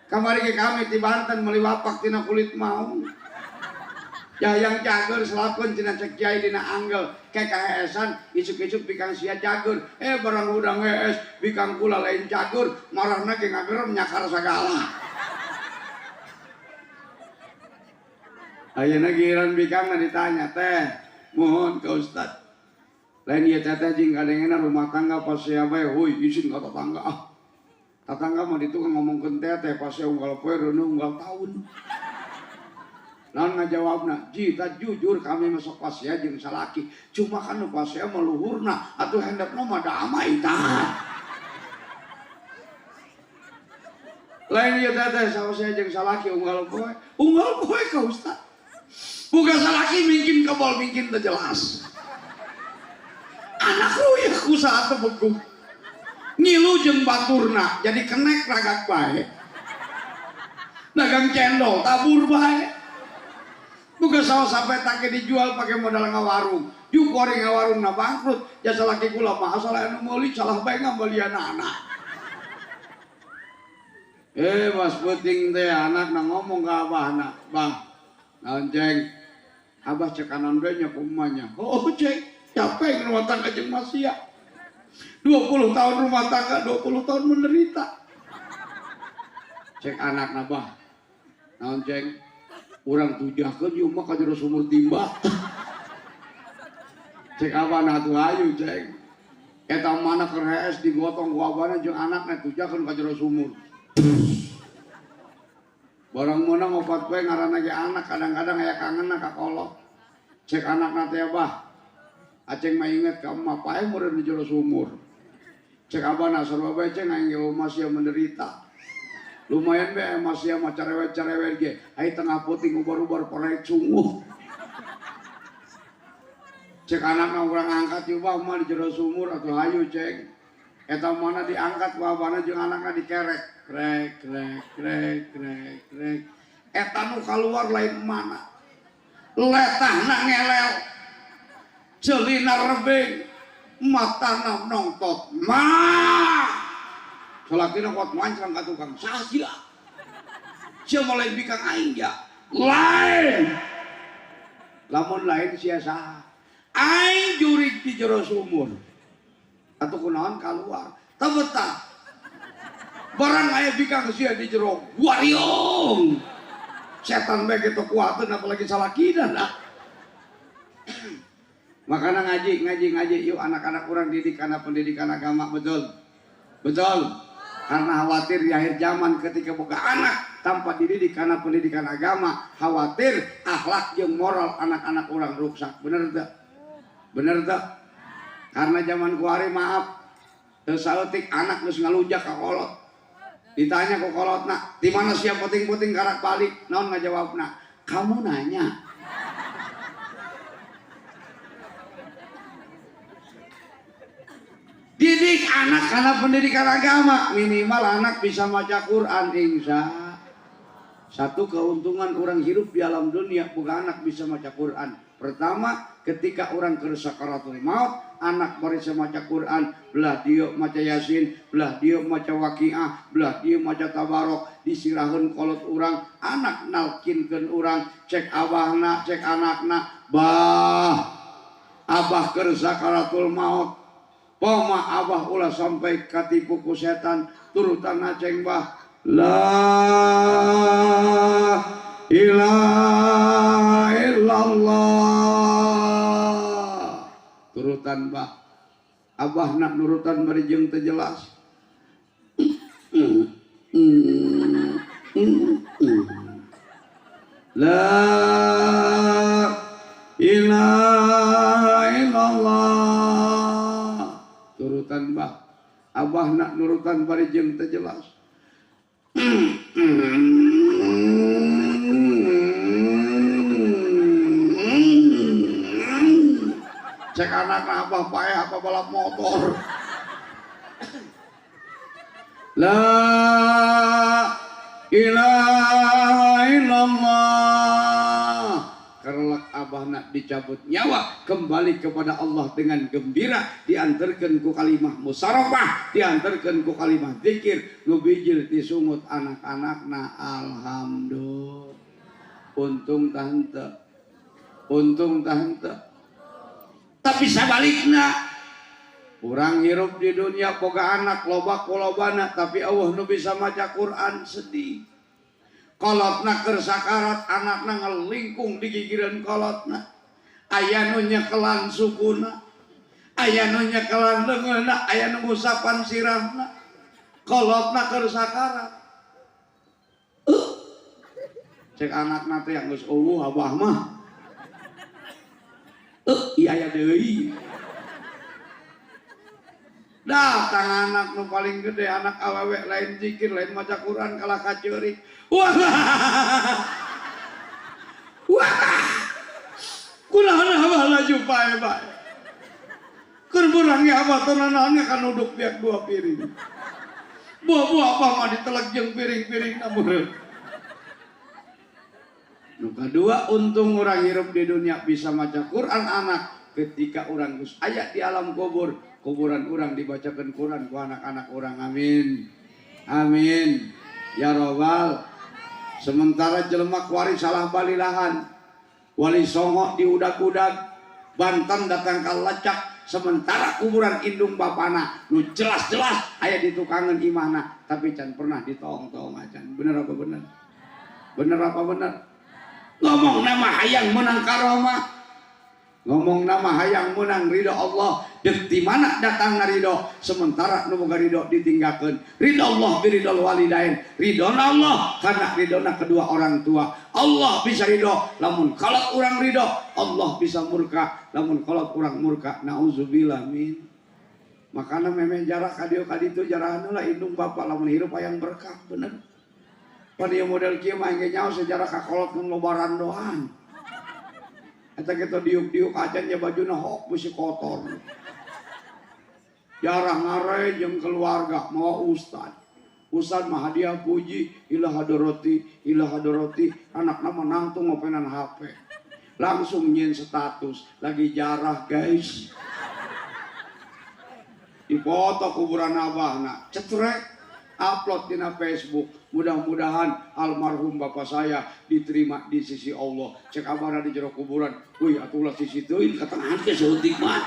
Kamari ke kami di Banten meuli wapak tina kulit maung. Jayang cager selakon cenah cek kiai dina anggel kekaheesan isuk-isuk bikang sia cager barang udang hees bikang kula lain cager marahna ge ngagerem nyakar sagala. Ayeuna giliran bikangna ditanya teh mohon ka ustad lain ieu teteh jeung kadengena rumah tangga pasea bae heuy isin ka tetangga ah tetangga mah ditu ngomongkeun teteh pasea unggal poe reuneuh unggal taun. Naon ngajawabna, jita jujur kami masuk pasea jeung salaki, cuma kan nu pasea mah luhurna atuh hendepna mah damai tah. Lain ieu teteh pasea jeung salaki unggal poe ka ustad. Buka salaki mingkin kebol mingkin teu jelas. Anak ruyeuh ku saat teu ngilu jeung baturna jadi kenek ragak bae. Dagang cendol tabur bae. Bukan sawah sampai take dijual pakai modal ngawarung. Jukori ngawarung na bangkrut. Jasa laki kula mah asal anu meuli salah bae ngambalian anak. Mas penting teh anak na ngomong ka abahna, "Bah, naon ceng? Abah cek kanan bae nya kumanya." "Oh, ceng, capek rumah tangga jeung masia. 20 tahun rumah tangga, 20 tahun menderita." Cek anakna, "Bah, naon ceng? Urang tujahkeun ieu mah ka jero sumur timba." Cek abana atuh hayu ceng. Eta mana keur hees digotong ku abana jeung anakna tujahkeun ka jero sumur. Barang meunang opat poe ngaranna ge anak kadang-kadang aya kangenna ka kolot. Cek anakna teh bah. Aceng mah inget ka emak pae meureun di jero sumur. Cek abana sarua bae ceng aing ge masih menderita. Lumayan be masih mah cerewet-cerewet ge ai tengah puting ubar-ubar porae cunguh. Cek anakna urang angkat ieu bah mah di jero sumur atuh hayu ceng. Eta mana diangkat ku abana jeung anakna dikerek. Krek krek krek krek krek. Eta nu kaluar lain mana. Letahna ngelel. Celina rebeng, matana nongtot. Mah salakina kuat mancang ka tukang sah sia. Sia mah lain bikang aing ya. Lain. Lamun lain sia saha. Aing jurig di jero sumur. Atuh kunaon kaluar. Teu betah. Barang aya bikang sia di jero wariung. Setan bae kitu kuateun apalagi salakina lah. Makana ngaji ngaji ngaji yuk anak-anak urang didik kana pendidikan agama betul. Betul. Karena khawatir di akhir zaman ketika boga anak tanpa dididik karena pendidikan agama, khawatir akhlak jeung moral anak-anak orang rusak. Bener tak? Bener tak? Karena zaman kuari maaf, teu saeutik anak geus ngalujak ka kolot. Ditanya ku kolotna, di mana sia puting-puting karak balik? Naon ngajawabna? Kamu nanya. Didik anak karena pendidikan agama, minimal anak bisa maca Quran insya. Satu keuntungan orang hidup di alam dunia bukan anak bisa maca Quran. Pertama, ketika orang keur sakaratul maut, anak bisa maca Quran, belah dieu maca Yasin, belah dieu maca Waqiah, belah dieu maca Tabarok, disiraheun kolot urang, anak nalkinkeun urang, cek abahna, cek anakna, bah abah keur sakaratul maut. Poma abah ulah sampai katipu ku setan turutan aceng bah la ilaha illallah turutan bah abah nak nurutan bari jeung teu jelas. La ilaha illallah turutan bah abah nak nurutan bari jeung teu jelas. Cek anakna abah paeh apa balap motor. La ilaha illallah. Kerlak abah nak dicabut nyawa kembali kepada Allah dengan gembira, diantarkan ku kalimah musarofah, diantarkan ku kalimah zikir, nu bijil disungut anak-anakna. Alhamdulillah. Untung tante. Untung tah henteu. Tapi sabalikna urang hirup di dunia boga anak loba kolobana tapi Allah nu bisa maca Quran sedih. Kolotna keur sakarat anakna ngalingkung di gigireun kolotna. Aya nu nyekelan sukuna, aya nu nyekelan leungeunna, aya nu ngusapan sirahna. Kolotna keur sakarat. Cek anakna teh geus eueuh abah mah. Iya aya deui. Datang anak nu paling gede, anak awewe lain zikir, lain maca Quran kalah kaceurik. Wah. Wah. Kunaon abah laju pae bae. Keur beurang ge abah teu nanaon kan duduk biak dua piring. Buah-buah abah mah ditelek jeung piring-piringna meureun. Nu kadua untung urang hirup di dunia bisa maca Quran anak ketika urang geus aya di alam kubur, kuburan urang dibacakeun Quran ku anak-anak urang. Amin. Amin. Ya robbal. Sementara jelema kuari salah balilahan. Wali Songo diudag-udag, Banten datang ka Lecak, sementara kuburan indung bapana nu jelas-jelas aya di tukangan imahna tapi can pernah ditong-tong acan. Bener apa bener? Bener apa bener? Ngomong nama hayang menang karomah, ngomong nama hayang menang ridho Allah. Dek di mana datang ridho? Sementara nu boga ridho ditinggalkeun. Ridho Allah biridho walidain, ridho Allah karena ridhona kedua orang tua. Allah bisa ridho lamun kalau urang ridho, Allah bisa murka lamun kalau urang murka. Nauzubillah min. Makana memeh jarak ka dieu ka ditu jarahan heula indung bapak lamun hirup hayang berkah bener. Pan ieu model kieu mah engke nyaho sejarah ka kolot mun lobaran doang. Eta kitu diuk-diuk acan nya bajuna hok beusi kotor. Jarah ngare jeung keluarga mawa ustad. Ustad mah hadiah puji ila hadoroti ila hadoroti anakna mah nangtung ngopenan HP. Langsung nyieun status lagi jarah guys. Dipoto kuburan abahna cetrek. Upload dina Facebook, mudah-mudahan almarhum bapak saya diterima di sisi Allah. Cek abahna di jero kuburan, wih atuh ulah sisi teuing katengahan ge saeutik mah.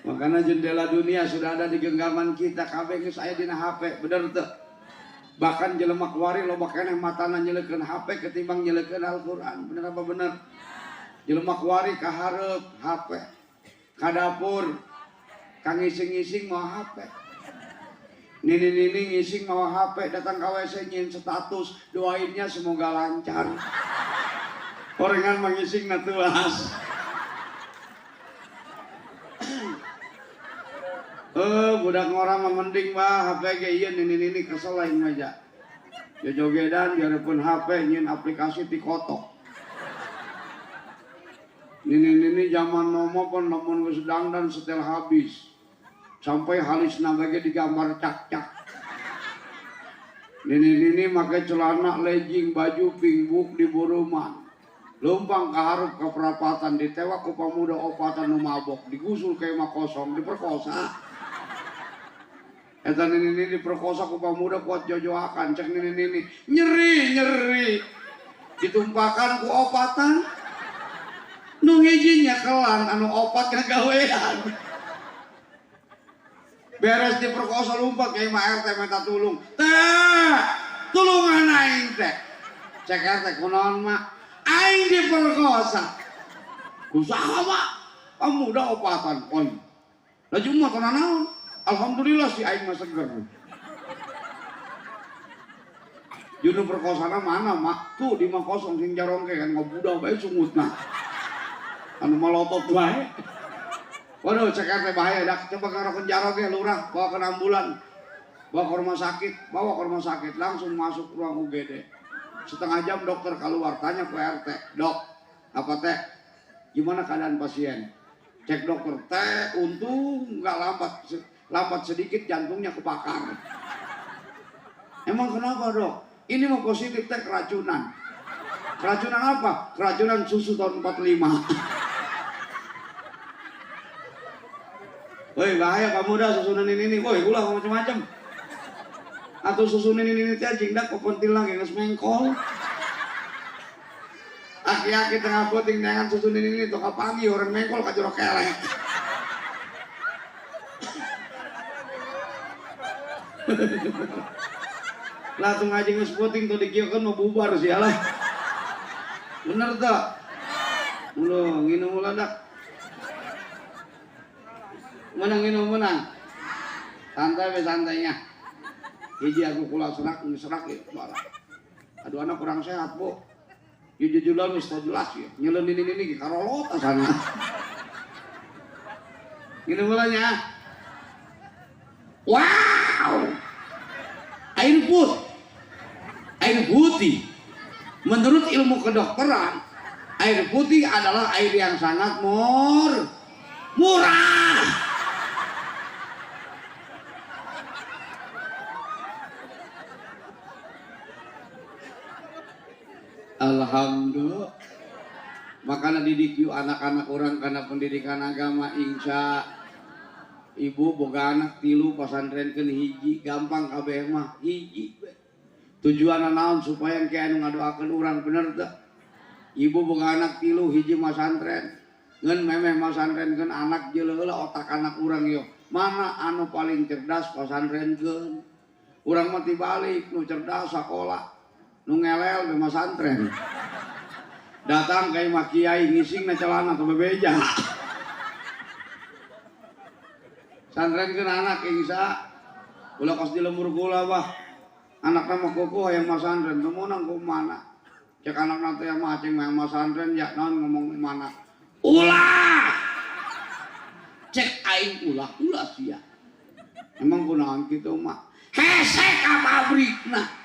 Makanya jendela dunia sudah ada di genggaman kita, kabeh geus aya dina HP, bener teu? Bahkan jelema kuari loba keneh matana nyeleukeun HP ketimbang nyeleukeun Al-Qur'an, bener apa bener? Jelema kuari ka hareup HP, ka dapur kang ngising-ngising mau HP, nini-nini ngising mau HP, datang ke WC nyin status, doainnya semoga lancar. Orengan mengising natuas. Budak ngora mah mending mah HP ge ieu nini-nini kesel lain mah ja. Jojogedan biarpun HP nyin aplikasi tikotok. Nini-nini zaman nomo pun lamun geus dangdan setel habis. Sampai halisna bage digambar cak-cak. Nini-nini make celana legging baju pingbuk di buruman. Lumpang kaharep ke perapatan ditewak ku pamuda opatan nu mabok, digusul ke imah kosong, diperkosa. Eta nini-nini diperkosa ku pamuda kuat jojoakan cek nini-nini nyeri-nyeri. Ditumpakan ku opatan. Nu hiji nyekelan anu opat kagawean. Beres diperkosa lumpat ka imah RT minta tulung. Teh, tulungan aing teh. Cek RT kunaon mak? Aing diperkosa. Ku saha mak? Pemuda opatan. Oi. Laju mah kana naon? Alhamdulillah si aing mah seger. Junu perkosana mana mak? Tuh di mah kosong sing jarongke kan ngobudah bae sungutna. Anu malotot bae. Waduh, cek RT bahaya dak coba ngarokeun jaroge lurah bawa ke ambulan. Bawa ke rumah sakit, bawa ke rumah sakit, langsung masuk ruang UGD. Setengah jam dokter keluar, tanya ke RT, "Dok, apa teh? Gimana keadaan pasien?" Cek dokter, "Teh, untung nggak lambat, lambat sedikit jantungnya kebakar." Emang kenapa, Dok? Ini mau positif teh keracunan. Keracunan apa? Keracunan susu tahun 45. Woi bahaya kamu dah susunan ini nih, woi ulah macam-macam. Atau susunan ini teh jingdak kepentil lagi geus mengkol. Aki-aki tengah peuting neangan susu nini tong kapanggih orang mengkol ka jero kelek. Lah tong ngaji geus peuting tong dikieukeun mah bubar sia lah. Bener teu? Ulah nginum ulah dak. Menang nginum menang. Santai we santainya. Hiji aku kula serak serak ya suara. Aduh anak kurang sehat, Bu. Jujulan wis jelas ya. Nyeleun ini karolot asana. Nginum ulahnya. Wow. Air putih. Air putih. Menurut ilmu kedokteran, air putih adalah air yang sangat murah. Alhamdulillah. Makanya didik yuk anak-anak orang karena pendidikan agama insya ibu boga anak tilu pasantrenkeun hiji gampang kabeh mah hiji. Tujuan naon supaya engke anu ngadoakeun urang bener teu? Ibu boga anak tilu hiji masantren. Ngeun memeh masantrenkeun anak jeung heula otak anak urang yo. Mana anu paling cerdas pasantrenkeun? Urang mah tibalik nu cerdas sakola, nu ngelel be masantren. Datang ka imah kiai ngisingna celana teu bebeja. Santrenkeun anak insya ulah kos di lembur kula bah. Anakna mah kukuh hayang masantren, teu meunang ku mana. Cek anakna teh mah aceng hayang masantren ya naon ngomong mana. Ulah. Cek aing ulah ulah sia. Emang kunaon kitu mah? Hese ka pabrikna.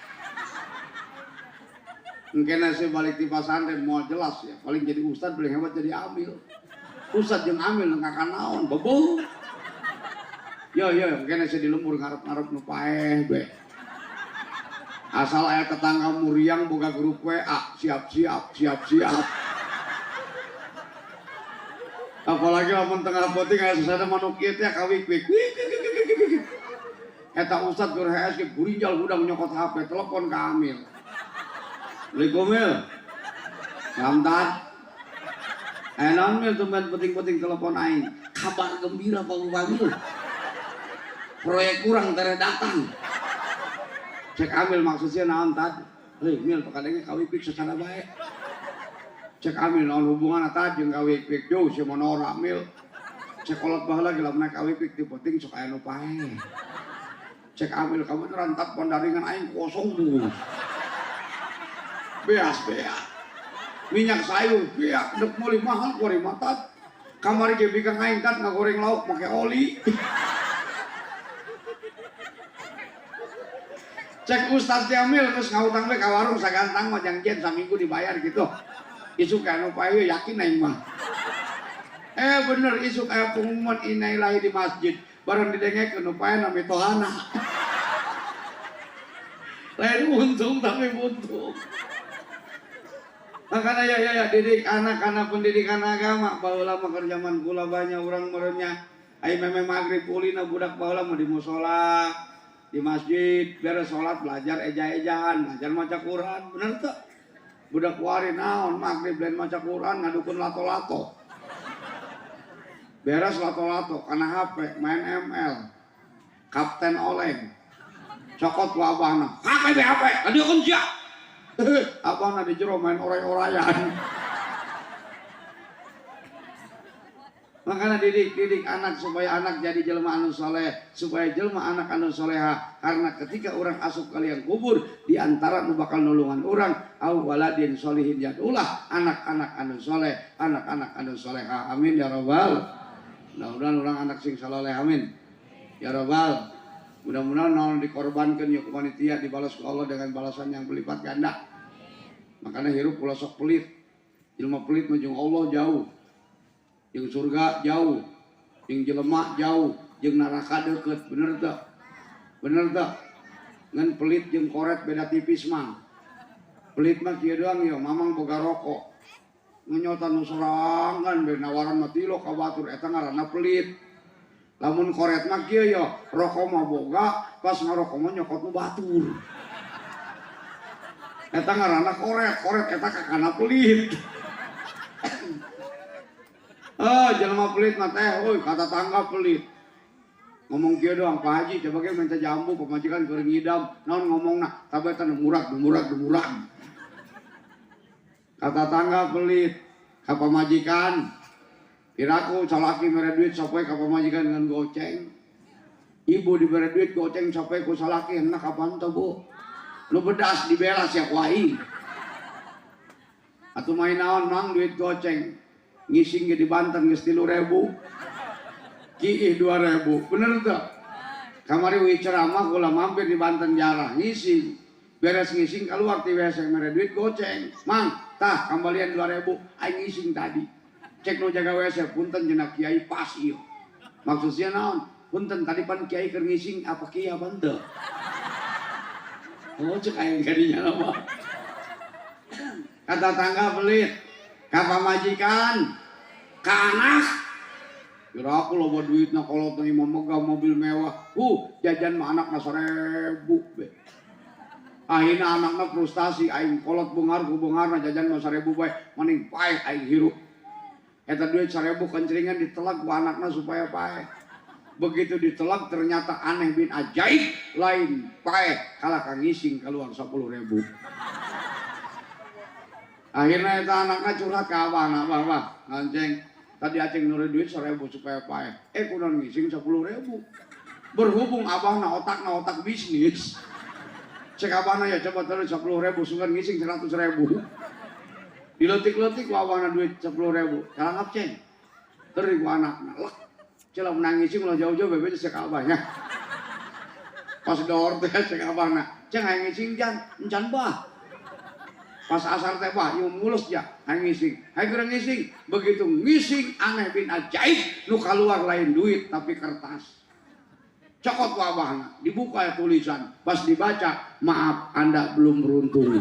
Engkena sih balik di pasantren mau jelas ya, paling jadi ustad paling hebat jadi amil. Ustad jeung amil nangkakan naon bebo. Yo yo engkena sih di lembur ngarep-ngarep nu paeh be. Asal aya tetangga muriang boga grup WA, siap-siap, siap-siap. Apalagi lamun tengah peuting aya susana manuk kieu teh kawik-wik. Eta ustad keur hees ge gurinjal hudang nyokot HP, telepon ka amil. Assalamualaikum mil. Samtat. Naon mil tumben penting-penting telepon aing. Kabar gembira Pak Bupati. Proyek kurang tere datang. Cek amil maksudnya naon tad? Heuh mil pakadenge kawipik secara bae. Cek amil naon hubunganna tad jeung kawipik jauh si monora mil. Cek kolot baheula ge lamun kawipik ti penting sok aya nu paeh. Cek amil kabeneran tad pandaringan aing kosong bus. Beas beak. Minyak sayur beak dek meuli mahal kuari matat. Kamari ge bikang aing tad ngagoreng lauk make oli. Cek ustaz Jamil terus ngahutang we ka warung sagantang mah jangjian saminggu dibayar gitu. Isuk anu pae yakin aing mah. Bener isuk aya pengumuman innalillahi di masjid. Bareng didengekeun nu pae na mitohana. Lain untung tapi buntung. Makanya ya ya ya didik anak karena pendidikan agama baheula mah keur zaman kula banyak urang merenya ai meme magrib ulina budak baheula mah di musala, di masjid, beres sholat belajar eja-ejaan, belajar maca Quran, bener teu? Budak wari naon magrib lain maca Quran ngadukun lato-lato. Beres lato-lato kana HP, main ML. Kapten oleng. Cokot ku abahna. HP HP, kadieun sia. Abahna di jero main oray-orayan. Makanya didik anak supaya anak jadi jelma anu soleh, supaya jelma anak anu soleha. Karena ketika orang asup kalian kubur, di antara nu bakal nulungan orang, au waladin solihin yadulah, anak-anak anu soleh, anak-anak anu soleha. Amin ya robbal. Mudah-mudahan orang anak sing soleh, amin ya robbal. Mudah-mudahan naon dikorbankan yuk panitia dibalas ke Allah dengan balasan yang berlipat ganda. Makanya hirup ulah sok pelit, jelma pelit mah jeung Allah jauh. Jeung surga jauh, jeung jelema jauh, jeung neraka deukeut, bener teu? Bener teu? Ngan pelit jeung koret beda tipis mah. Pelit mah kieu doang yo, mamang boga rokok. Ngenyotan nu sorangan be nawaran mah tilok ka batur eta ngaranna pelit. Lamun koret mah kieu yo, rokok mah boga, pas ngarokok mah nyokot nu batur. Eta ngaranna koret, koret eta kakana pelit. Oh, jelema pelit mah teh, euy kata tangga pelit. Ngomong kieu doang, Pak Haji coba ge minta jambu pamajikan keur ngidam, naon ngomongna, tabetan murag murag murag. Kata tangga pelit, ka pamajikan. Piraku salaki mere duit sapoe ka pamajikan ngan goceng. Ibu dibere duit goceng sapoe ku salaki enak kapan teh, Bu? Lu bedas dibelas ya ku aing. Atuh main naon mang duit goceng. Ngising ge di Banten geus 3.000. Kiih 2.000. Bener teu? Kamari we ceramah kula mampir di Banten jarah ngising. Beres ngising keluar ti WC mere duit goceng. Mang, tah kambalian 2.000 aing ngising tadi. Cek nu jaga WC punten cenah kiai pas ieu. Maksudnya naon? Punten tadi pan kiai keur ngising apa kiai apa henteu? Oh cek aing kadinya mah. Kata tangga pelit, ka pamajikan, ka anak. Kira aku loba duitna kolot na imah megah mobil mewah. Jajan mah anakna 1.000 be. Akhirna anakna frustasi aing kolot beunghar ku beungharna jajan mah 1.000 bae, maning paeh aing hirup. Eta duit 1.000 kencringan ditelak ku anakna supaya paeh. Begitu ditelak ternyata aneh bin ajaib lain paeh kalah ka ngising keluar 10.000. Akhirnya eta anakna curhat ka abahna, "Abah, abah, nganceng tadi aceng nuri duit 1.000 supaya paeh. Kunaon ngising 10.000." Berhubung abahna otakna otak bisnis. Cek abahna ya coba terus 10.000 sungkan ngising 100.000. Diletik-letik ku abahna duit 10.000. Kalangap ceng. Teri ku anakna. Lek. Celah menangis ulah jauh-jauh bebe cek abahnya. Pas dor teh cek abahna. Ceng hayang ngising jan, encan bah. Pas asar teh bah, ieu mulus ya, hayang ngising. Hayang keur ngising, begitu ngising aneh bin ajaib nu kaluar lain duit tapi kertas. Cokot ku abahna, dibuka ya tulisan. Pas dibaca, maaf Anda belum beruntung.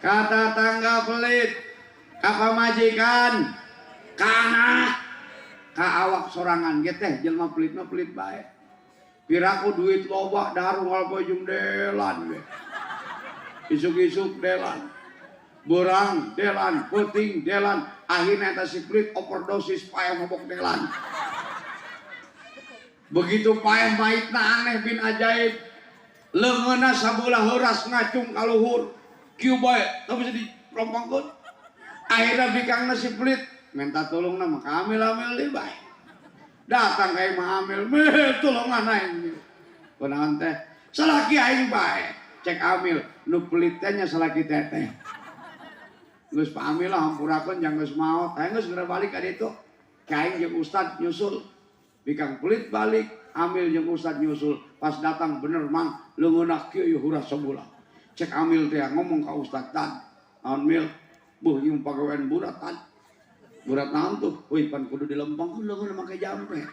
Kata tangga pelit, ka pamajikan, ka anak, ka awak sorangan ge teh jelema pelit mah pelit bae. Piraku duit loba dahar unggal poe jeung delan we. Isuk-isuk delan. Beurang delan, peuting delan, akhirnya eta si pelit overdosis paeh mabok delan. Begitu paeh maitna aneh bin ajaib. Leungeunna sabelah heuras ngacung ka luhur. Kieu bae, teu bisa dilompongkeun. Akhirnya bikangna si pelit minta tolongna mah ka amil-amil deui bae. Datang ka imah amil, meh tolongan aing. Kunaon teh? Salaki aing bae. Cek amil, nu pelit teh nya salaki teteh. Geus Pak Amil lah hampurakeun jang geus maot. Aing geus geura balik ka ditu. Ka aing jeung ustad nyusul. Bikang pelit balik, amil jeung ustad nyusul. Pas datang bener mang leungeunna kieu ieu hurah sebelah. Cek amil teh ngomong ka ustad, "Tan, naon mil? Buh ieu pagawean burat tan." Burat naon tuh? Wih pan kudu dilempengkeun leungeunna make jampe.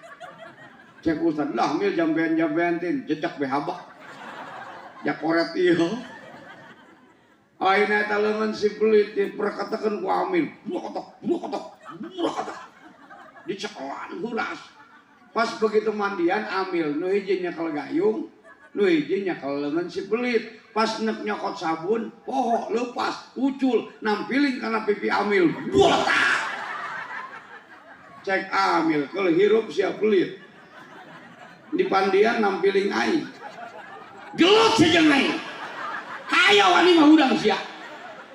Cek ustad, "Lah mil jampean-jampean tin, jejak be habak." Ya koret ieu. Ayeuna eta leungeun si pelit diperkatakeun ku amil, burokotok, burokotok, burokotok. Dicekelan heuras. Pas begitu mandian amil nu hiji nyekel gayung, nu hiji nyekel leungeun si pelit. Pas nek nyokot sabun, poho lepas, ucul, nampiling kana pipi amil. Botak. Cek amil, kalau hirup sia pelit. Di pandian nampiling aing. Gelut sejeung aing. Hayo wani mah hudang sia.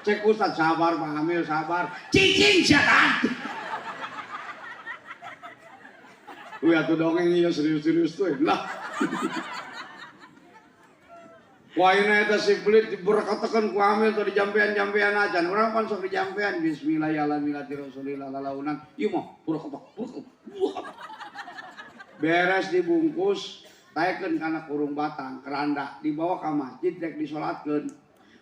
Cek ustad sabar Pak Amil sabar. Cicing sia kan. Wih atuh dongeng ieu serius-serius tuh lah. Wah ini eta si pelit diberkatakan ku amil tuh dijampean-jampean aja. Urang pan sok dijampean bismillahirrahmanirrahim lalaunan. Ieu mah berkotok berkotok. Beres dibungkus, taekeun kana kurung batang keranda dibawa ka masjid rek disolatkeun.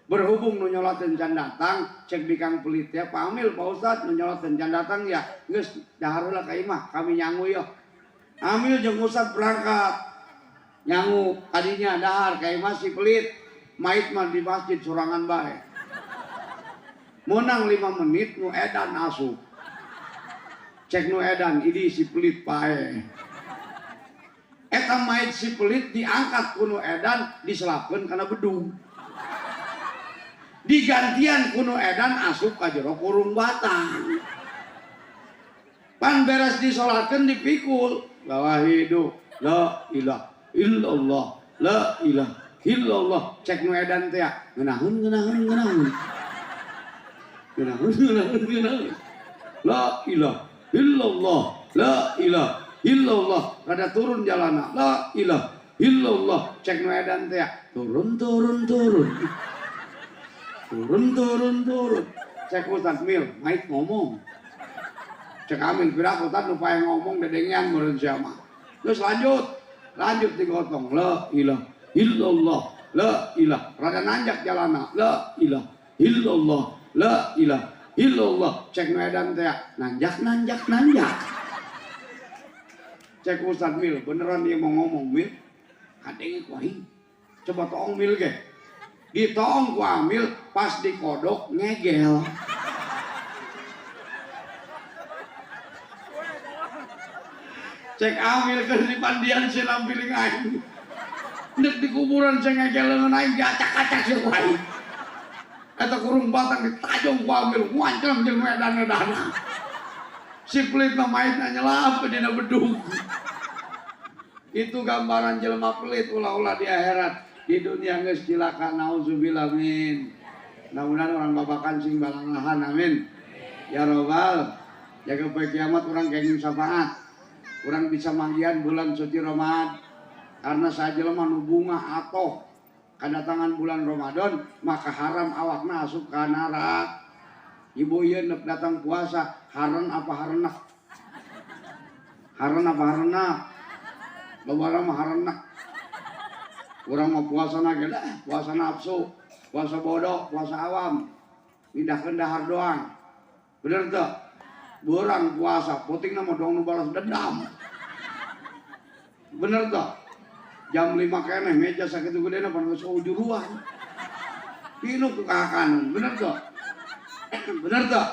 Berhubung nu nyolatkeun can datang, cek bikang pelit ya Pak Amil, Pak Ustad nu nyolatkeun can datang ya. Geus dahar heula ka imah, kami nyangu yeuh. Amil jeung Ustad berangkat. Nyangu kadinya dahar ka imah si pelit, mait mah di masjid sorangan bae. Menang 5 menit nu edan asup. Cek nu edan idi si pelit pae. Eta mait si pelit diangkat ku nu edan diselapkeun kana bedung. Digantian ku nu edan asup ka jero kurung batang. Pan beres disolatkeun dipikul. La hidup, la ilaha illallah, la ilaha illallah. Cek nu edan teh ngeunaheun ngeunaheun ngeunaheun. Ngeunaheun ngeunaheun ngeunaheun. La ilaha illallah, la ilaha illallah. Rada turun jalana, la ilaha illallah. Cek nu edan teh turun turun turun. Turun turun turun. Cek Ustaz Mil, mait ngomong. Cek Amil piraku Ustaz nu pae ngomong dedengean meureun sia mah. Terus lanjut, lanjut digotong. La ilaha illallah, la ilaha. Rada nanjak jalana, la ilaha illallah, la ilaha illallah. Cek nu edan teh nanjak nanjak nanjak. Cek Ustaz Mil, beneran dia mau ngomong Mil. Kadenge ku aing. Coba toong Mil ge. Ditoong ku Amil, pas dikodok ngegel. Cek Amil keur di pandian silam piling aing. Nek di kuburan sing ngegel leungeun aing diacak-acak sia ku aing. Eta kurung batang ditajong ku Amil, ngancam jeung edan-edana. Si pelit mah maitna nyelap dina bedug. Itu gambaran jelema pelit ulah-ulah di akhirat. Di dunia geus cilaka, nauzubillah min. Mudah-mudahan orang babakan sing balanglahan, amin. Ya robbal, jaga poe kiamat urang kenging syafaat. Urang bisa manggihan bulan suci Ramadan. Karena sajelema nu bunga atoh kadatangan bulan Ramadan, maka haram awakna asup ka neraka. Ibu ieu nek datang puasa, haren apa harenak? Haren apa harenak? Loba mah harenak. Urang mah puasa ge dah, puasa nafsu, puasa bodoh, puasa awam. Mindahkeun dahar doang. Bener teu? Beurang puasa, putingna mah dong nu balas dendam. Bener teu? Jam 5 keneh meja sakitu gedena pan geus ujuruan. Pinuh ku kakanan, bener teu? Bener teu?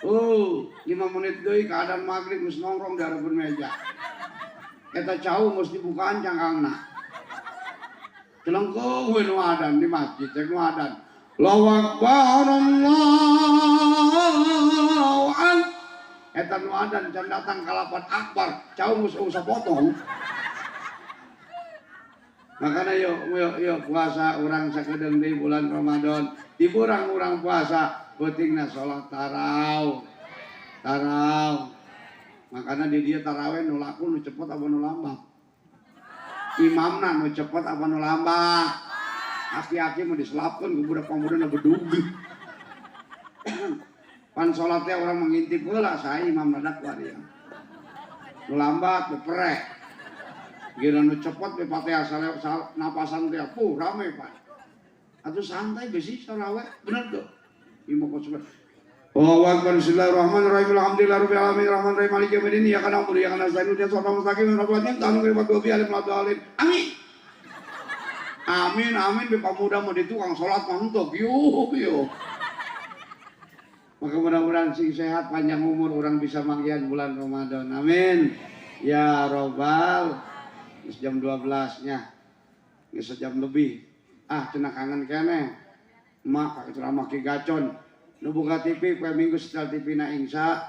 Oh, 5 menit deui keadaan magrib geus nongkrong di hareupeun meja. Eta cau geus dibukaan cangkangna. Celengkung we nu adan di masjid, cek nu adan. Allahu akbar, Allahu akbar. Eta nu adan can datang kalapan akbar, cau geus usah potong. Makanya yuk, yuk, yuk puasa urang sakedeung di bulan Ramadan. Diburang urang puasa, pentingna sholat tarawih. Tarawih. Makanya di dia tarawih nu laku nu cepet apa nu lambat. Imamna nu cepet apa nu lambat. Aki-aki mau diselapkeun ku budak pemuda nu bedug. Pan sholatnya orang mengintip heula saha imam dadak waria. Nu lambat beperek. Gila nu cepet be patea napasan teh puh rame Pak. Atuh santai besi saraweh bener tuh. Imam kok Allahu akbar, bismillahirrahmanirrahim, alhamdulillahirabbil alamin, arrahmanirrahim, maliki yaumiddin, iyyaka na'budu wa iyyaka nasta'in, ihdinas siratal mustaqim, siratal ladzina an'amta 'alaihim ghairil maghdubi 'alaihim waladdallin. Amin. Amin amin be pamuda mah di tukang salat mah henteu kieu kieu. Maka mudah-mudahan sing sehat panjang umur orang bisa manggihan bulan Ramadan. Amin. Ya robbal. Geus jam 12 nya. Geus sejam lebih. Ah cenah kangen keneh. Mak ceramah ki gacon. Nu buka TV poe Minggu setelah TV na Ingsa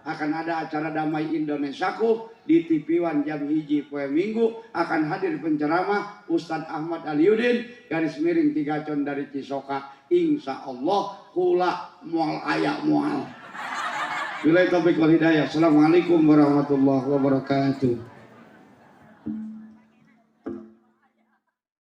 akan ada acara Damai Indonesiaku di TV One jam 1 poe Minggu akan hadir penceramah Ustadz Ahmad Aliudin garis miring 3 con dari Cisoka. Insya Allah kula mual aya mual. Billahi taufiq wal hidayah. Assalamualaikum warahmatullahi wabarakatuh.